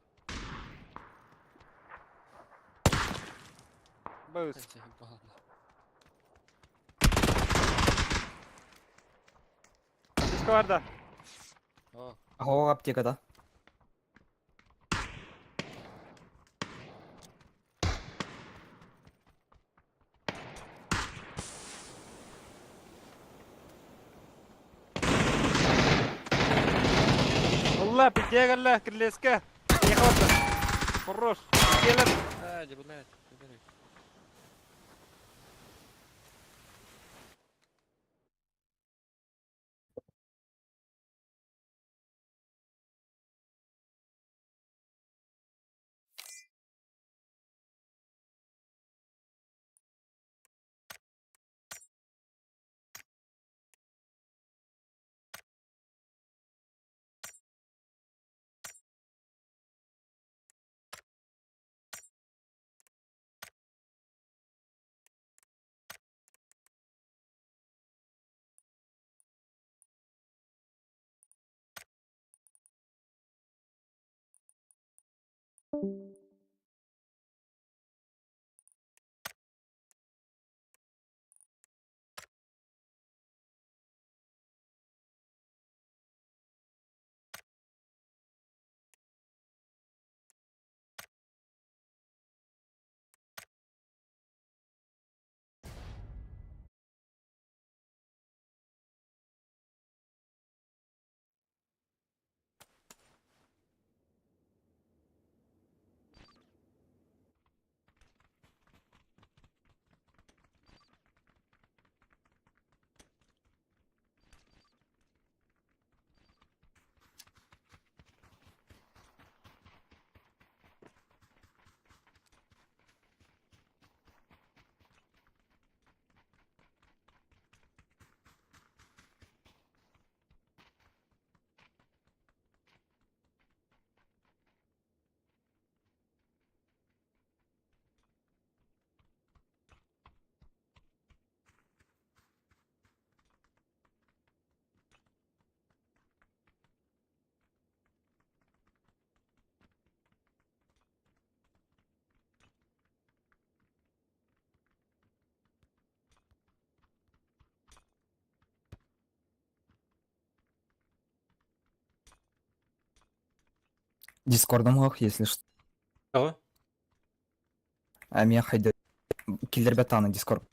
Бэс. Заебал, нахуй. Птичка вода. О, Ага, аптека, да? Allah битегалла кирлеске. Ехала. Хорош. Келер. сзади, блядь, убери. Дискордом ох, если что. Того? А меня хайда. Киллер бетана, Дискорд.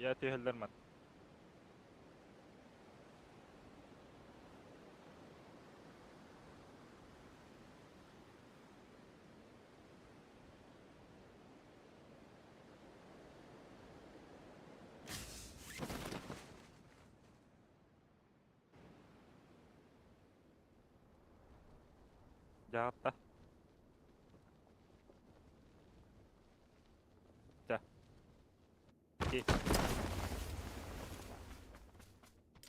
Я түйелдер мат. Жаатта. Окей.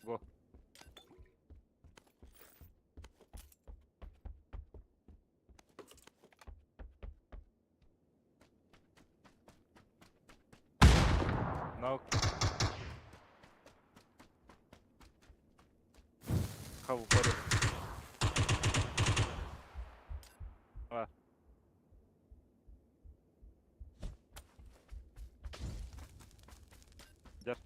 Го. No. Хаву, пару. А. Дер.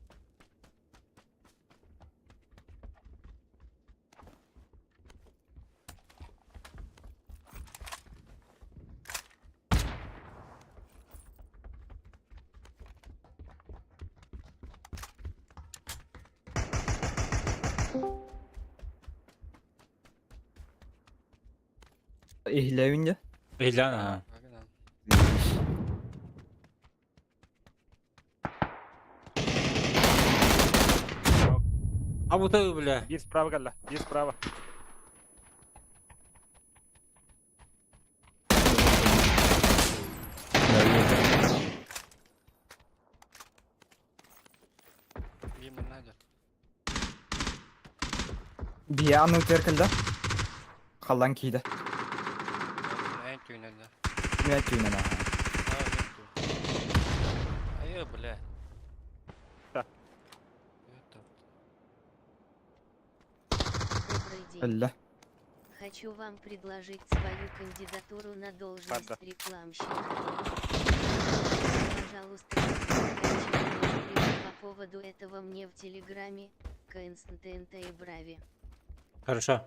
Иһилээбин дьэ. Иһиллээн аха. Абыта бля. Биир справа кэллэ. Биир справа. Биир надо. Биэ аны утуйар кэллэ. Халлаан киирдэ. Эн түүнэллэ. Мүө түүнэн ааһа. А, эн түүн. Айы, бля. Да. Это. Добрый день. Өллө. Хочу вам предложить свою кандидатуру на должность Правда. рекламщика. Пожалуйста, по поводу этого мне в Телеграме, КНСТНТ и Брави. Хорошо.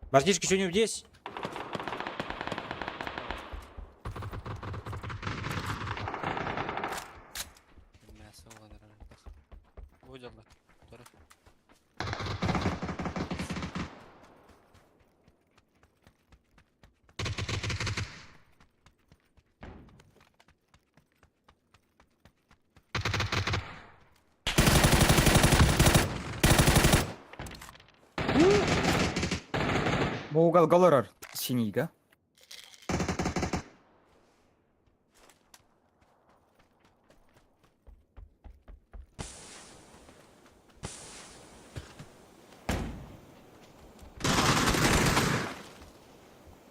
Братишки, что-нибудь есть? Мясо Выдерла. Бу угал олорор. Синийга.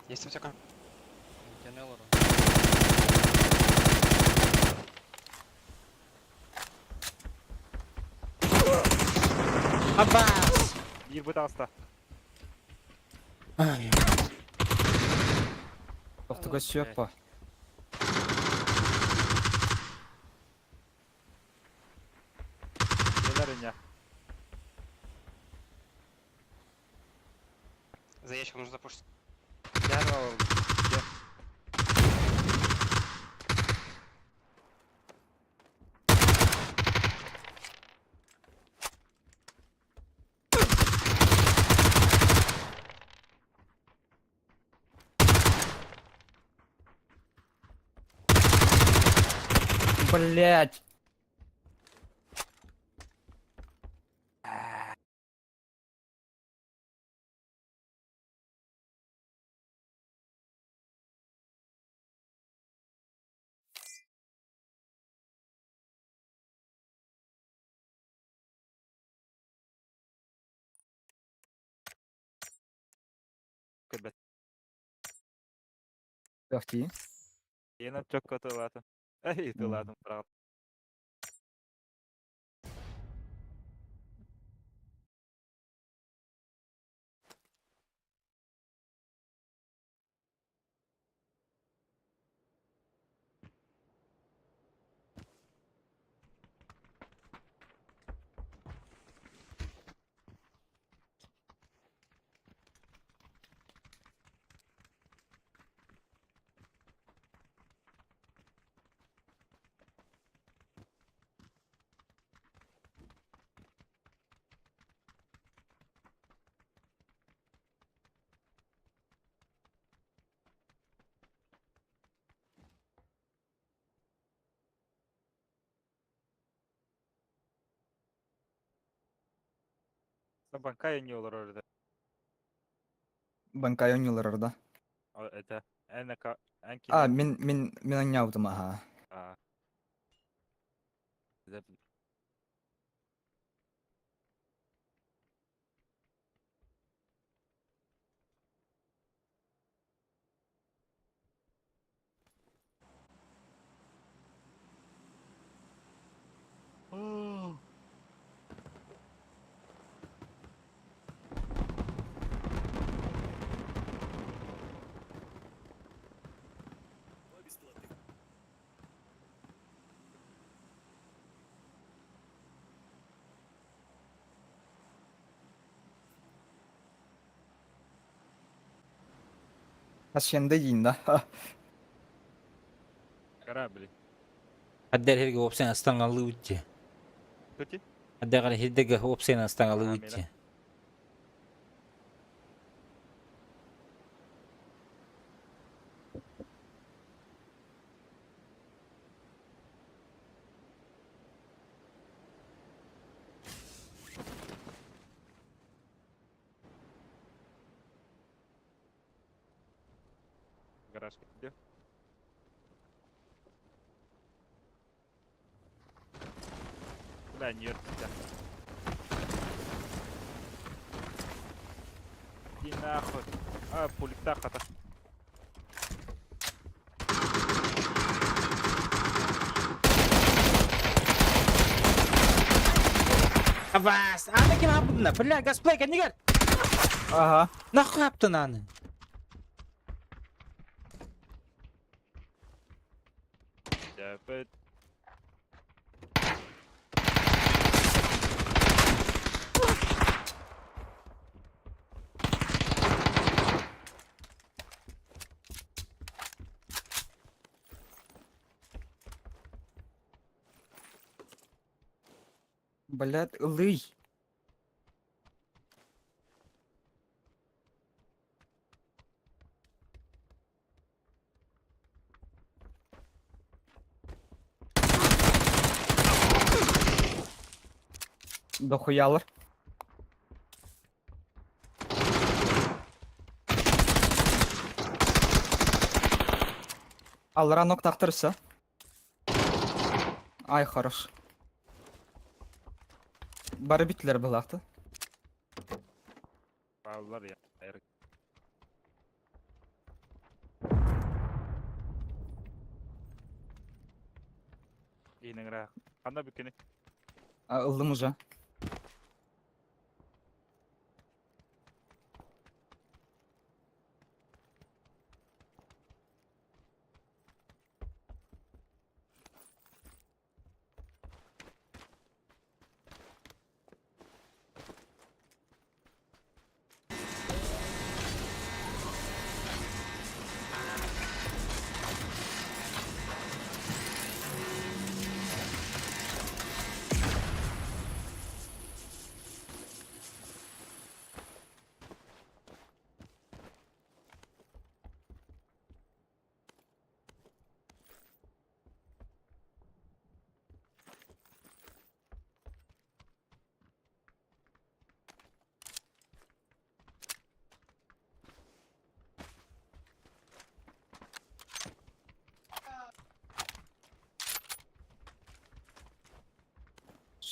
Есть аптека? Тянелора. Аббас! Биир бытаста. Ай, Тохтуга сөп. Нелер иня. За ящиком нужно запушить. Дер var Блять. Кэбэт. Тохти. Yine çok kötü zaten. Ey tıladım bravo. Банкая не olur orada. Банкай ойнулар да. Это эн эн А, кини. мин анньаабытым аһаа. А. Хасьянда диин да. Корабли. Аддар хирге опсен астаңалы утти. Көти? Аддар хирдеге опсен астаңалы А, утти. Гараж где? Бля, нет тебя. Иди нахуй. А, пуликтаха-то. Абас, аны ким аппытына? Бля, газплей, кэннигэр. Ага. Нахуй аптын аны? Да, б- Блядь, ылый. Дохуялар. Аллара нок тахтырса. Ай, хорош. Бары битлер булакты. Баллар я. Эрик. Инеңра. Канда бүкені? А, ылдым уже.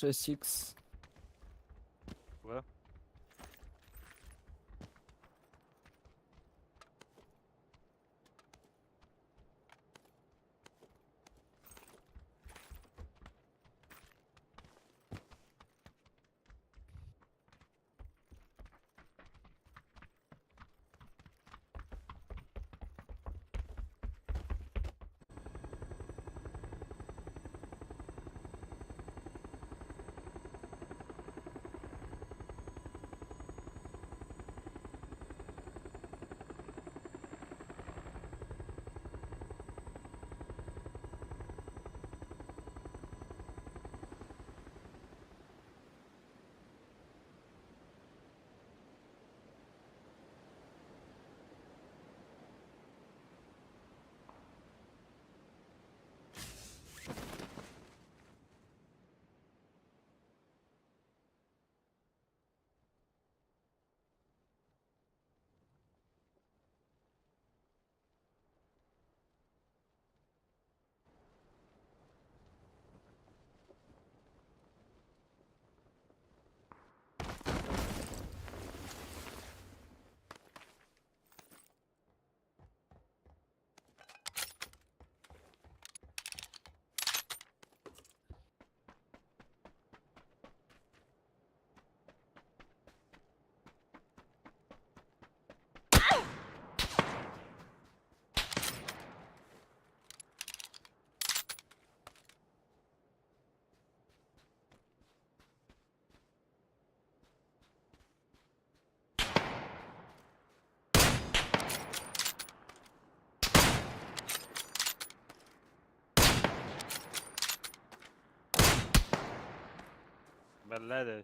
Шесть икс. В. Бэллээ.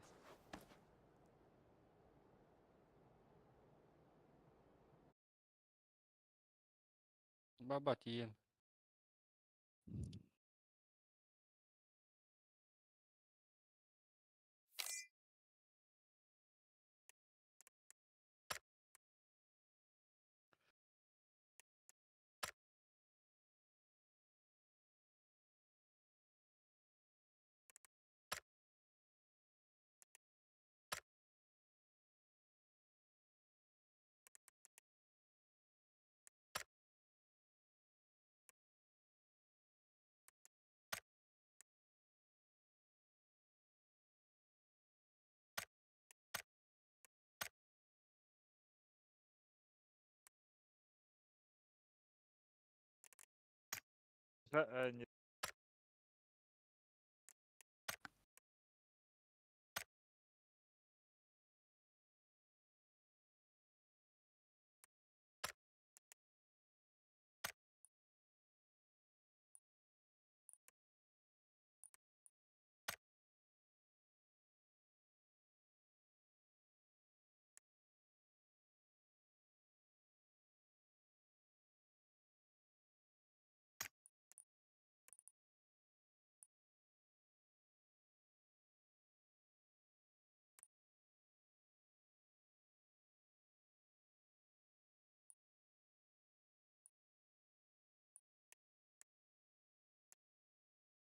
Баба тиен. Не.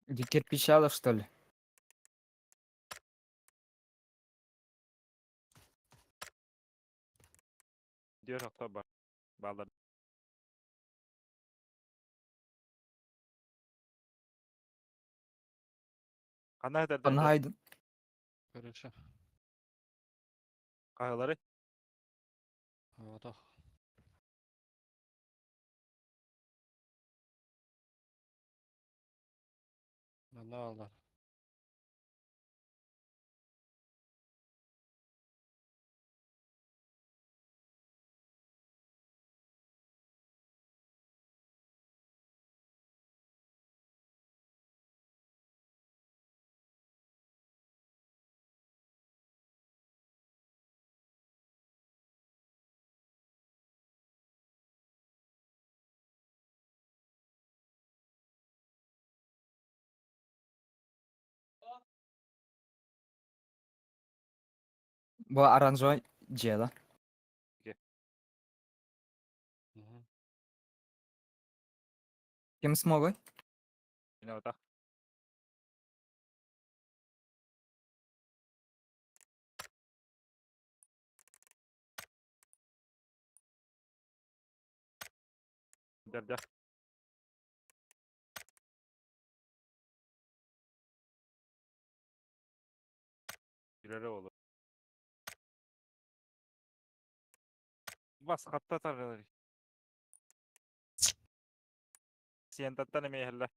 Где кирпича, что ли? Diyor hafta Bağlar. Қандай айтар? Панайдын. Короче, Қағылары? вот ох. Манна алар. Бу оранжевый дела. Мгм. Кем смогой? Міне отақ. Дер, Жүрері olur. Бас қатта тарғылар. Сен таттан еме хәллә.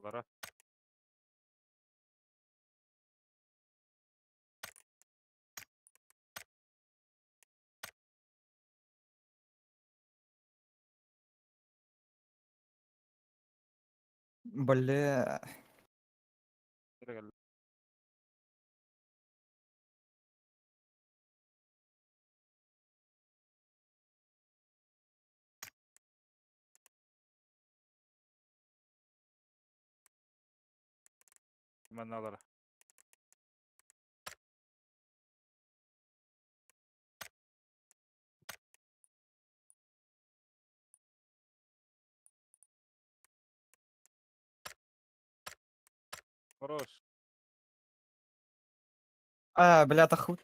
Лара. Бля. Маналара. Хорош. А, бля, таху.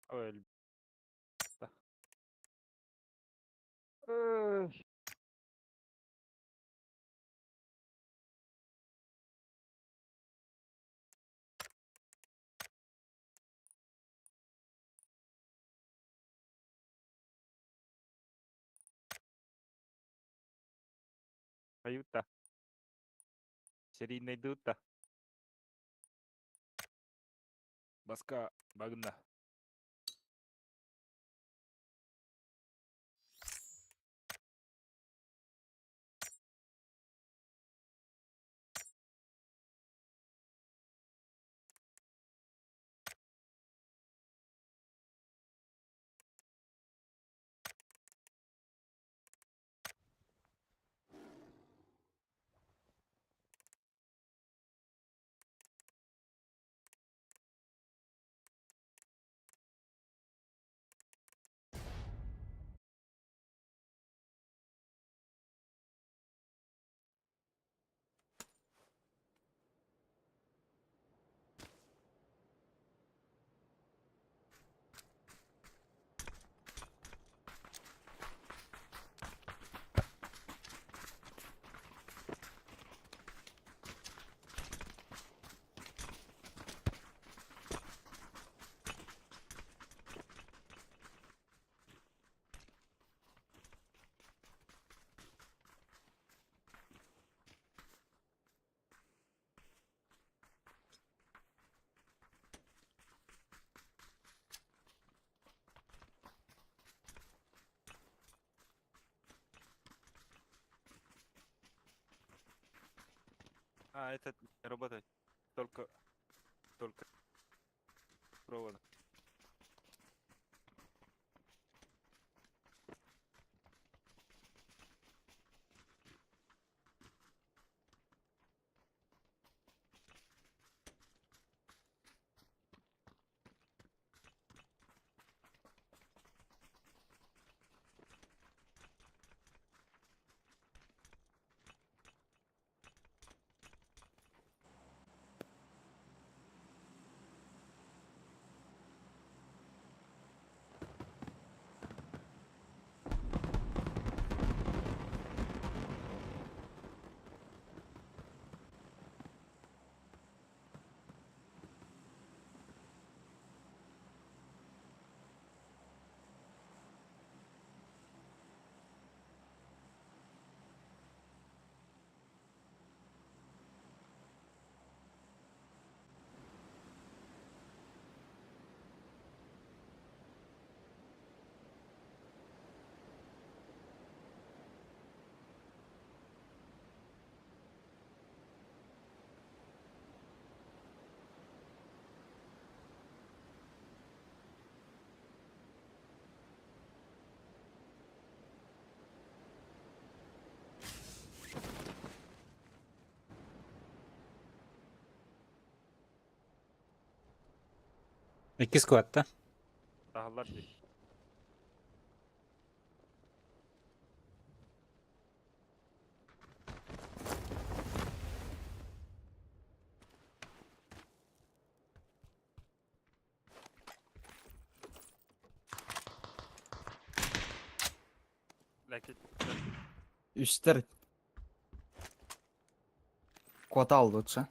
Ой, да. Эх. Аюта. Серийный дута. Баска багна. А, этот не работает. Только провод. Икки скватта. Тахаллар дии. Ләкин Үстер. Квартал лучше.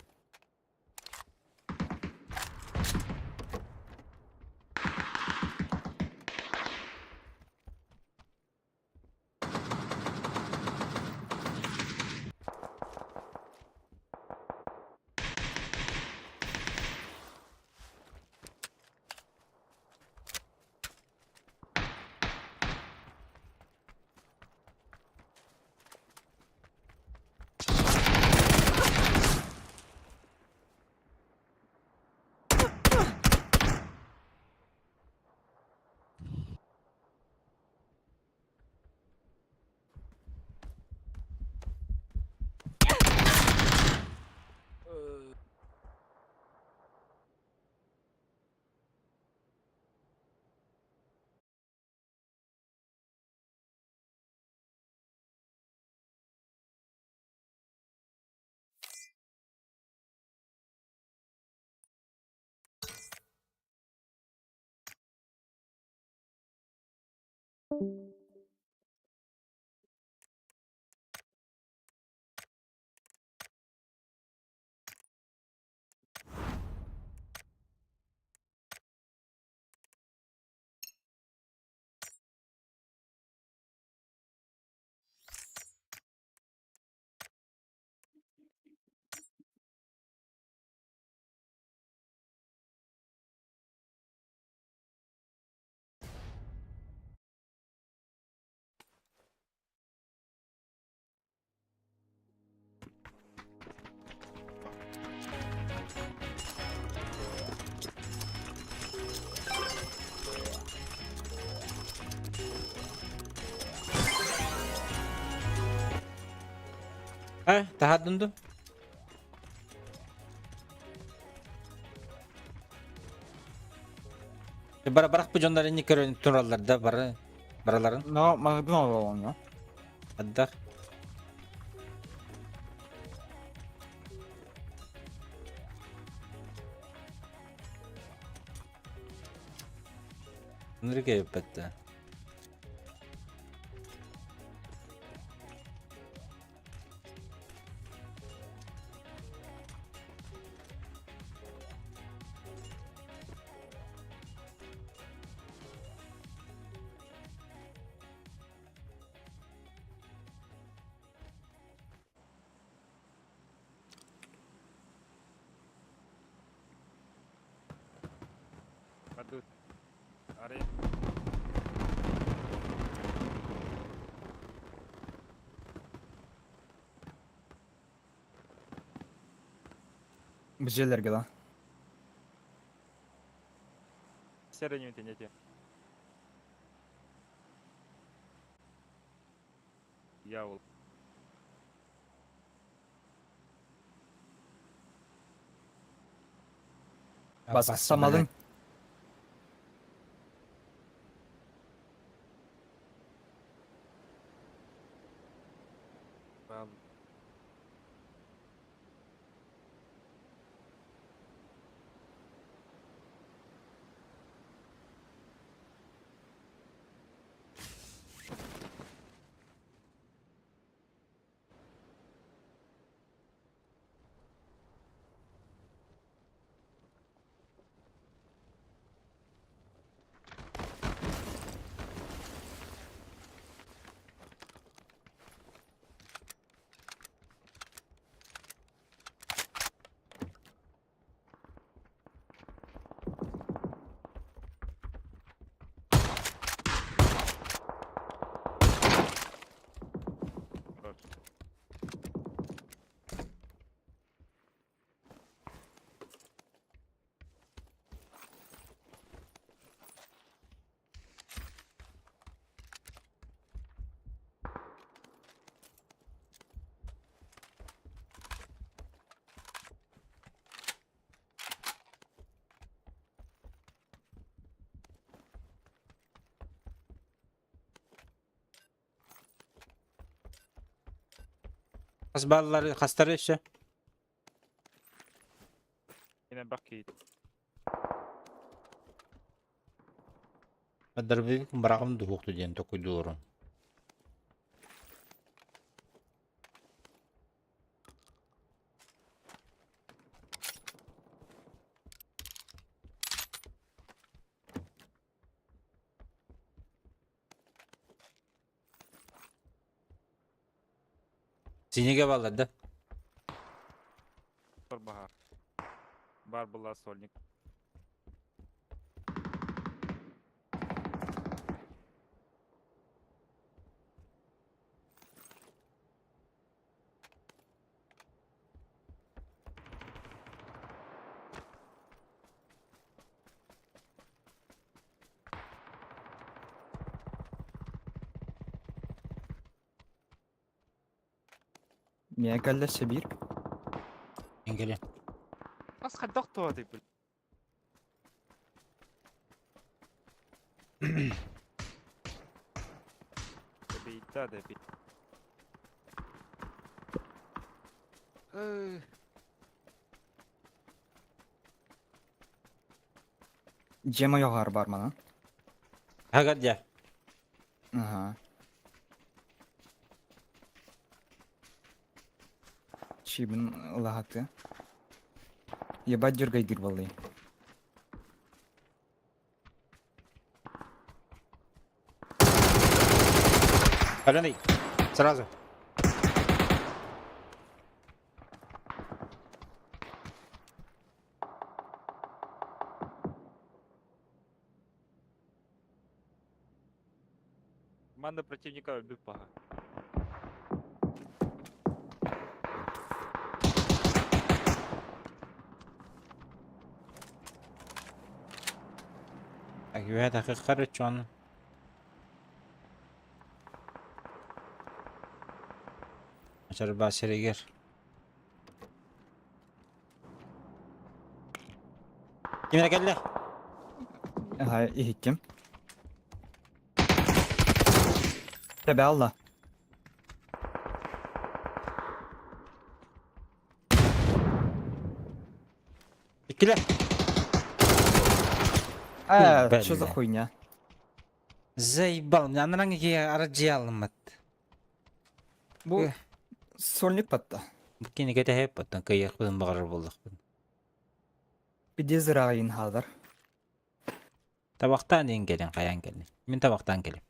Э, таһаардын дуу? Бара барах бу дьоннор инник көрөн тураллар да бары бараларын. Но магазин олоҕуҥҥа. Аддах. Энрике эппэттэ. Падут. Аре. Бу дьиэлэргэ да. Серый не тяните. Дьявол. Бассамалын. Бам. Хорош. Хас баллары хастары өссө? Yine bak ki. Дробовик быраҕым дуһуохту диэн токуйдуурун. Синеге баллар да? Барбаха. Бар была сольник. Миэ кэллэ Сибиир. Эҥкэлэ. Нас хайдах туһа бил. Бейта да бей. Дьиэм ойоҕор бар манан. Хагат дьэ. Аха. Чибин ылаһаты. Ебать дергайдыр балый. Аленый, сразу. Команда противника өлбүт баха. Так, үөһэ тахыххар чон. Ачарбаа сиригэр. Ким эрэ кэллэ? Аха, иһиттим. Тэбэ алла. Иккилэр. Э, что за хуйня? Заебал, анаран ики арадьыйалыммат. Бу сольник батта. Бу кини кэтэһэп оттон кыайыахпытын баҕарар буоллахпын. Пиздец ырааҕын хаалар. Табахтаан диэн кэлин, хайаан кэлин. Мин табахтаан кэлим.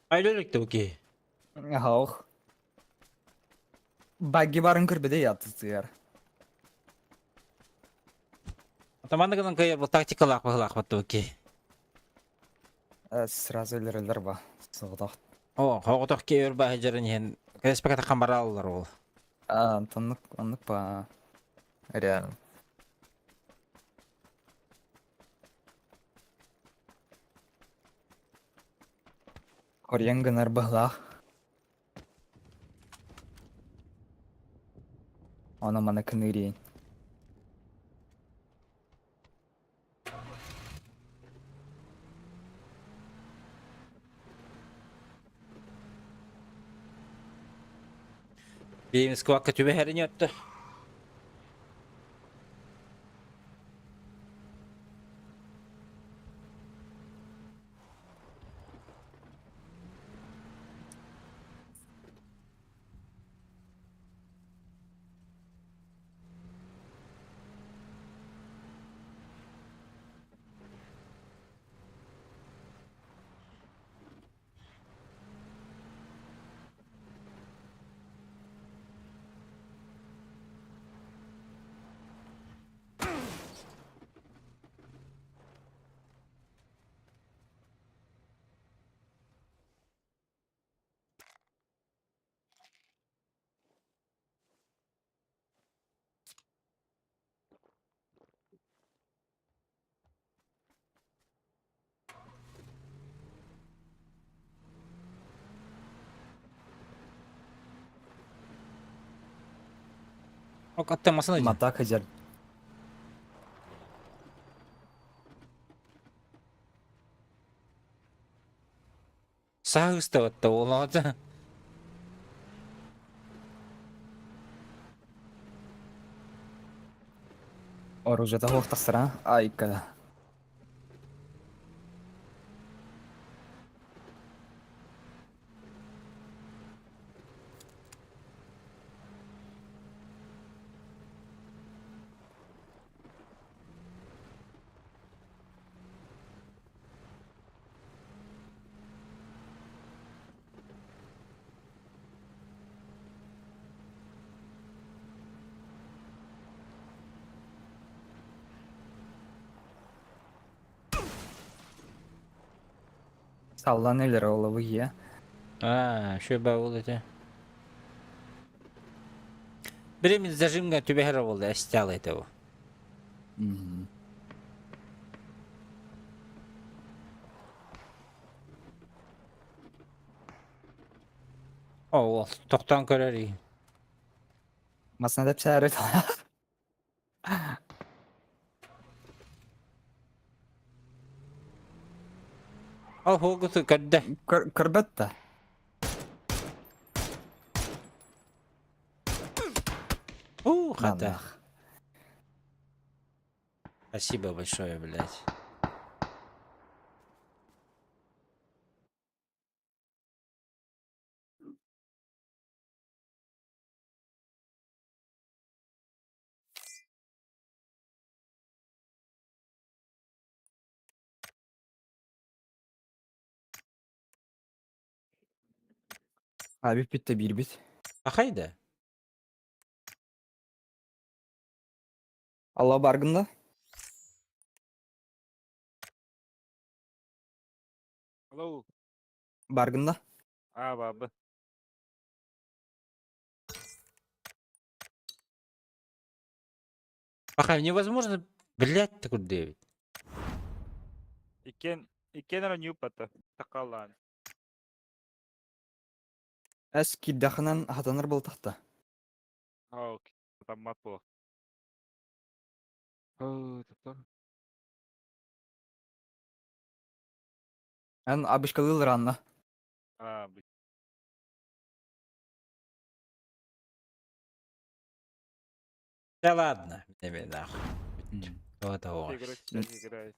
Айлөлөктө бу киһи. Ох. Багги барын көрбөдө ятытыгар. Атаманды гынан кыйар бу тактикалаах быһылаах батты бу киһи. Сразу өлөрөлөр ба. Соҕотох. О, хоҕотох киһи өр баһы дьарын иһэн кэспэкэ таххан барааллар ол. А, оннук оннук ба. Реально. Хорьян гынар быһылаах. Ону маны кыныырыйын. Биэмис квакка түбэһэрин өттө. Ок, аттан масына дии. Мата кыдьар. Саа ыстабатта буолаҕата. Оружиета суох тахсара. Айка. Саллан өлөр оловы е. Аа, шөбә ол ете. Биремин зажимга түбэһэр буолла эстял ете бу. О, ол тохтоон көрөр ии. Масына деп сәрі. Ол хугуту көрдө. Көрбөт да. У, хата. Спасибо большое, блядь. Abi bitti bir bit. Ахайда. Алла баргында. Алло. Баргында. А, бабы. Ахай, невозможно, блядь, такой Дэвид. Иккен, иккен ара ньюпата. Такалан. Әс киддахынан хатаныр был тахта. А, окей. Там мат было. О, топтор. Эн абышкалыл ранна. А, блин. Да ладно, тебе нахуй. Вот того. Играть, играет.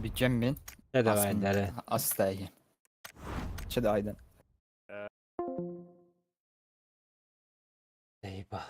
Бичем мен. Да давай, да. Астайы. Чыда айдан. Заебал.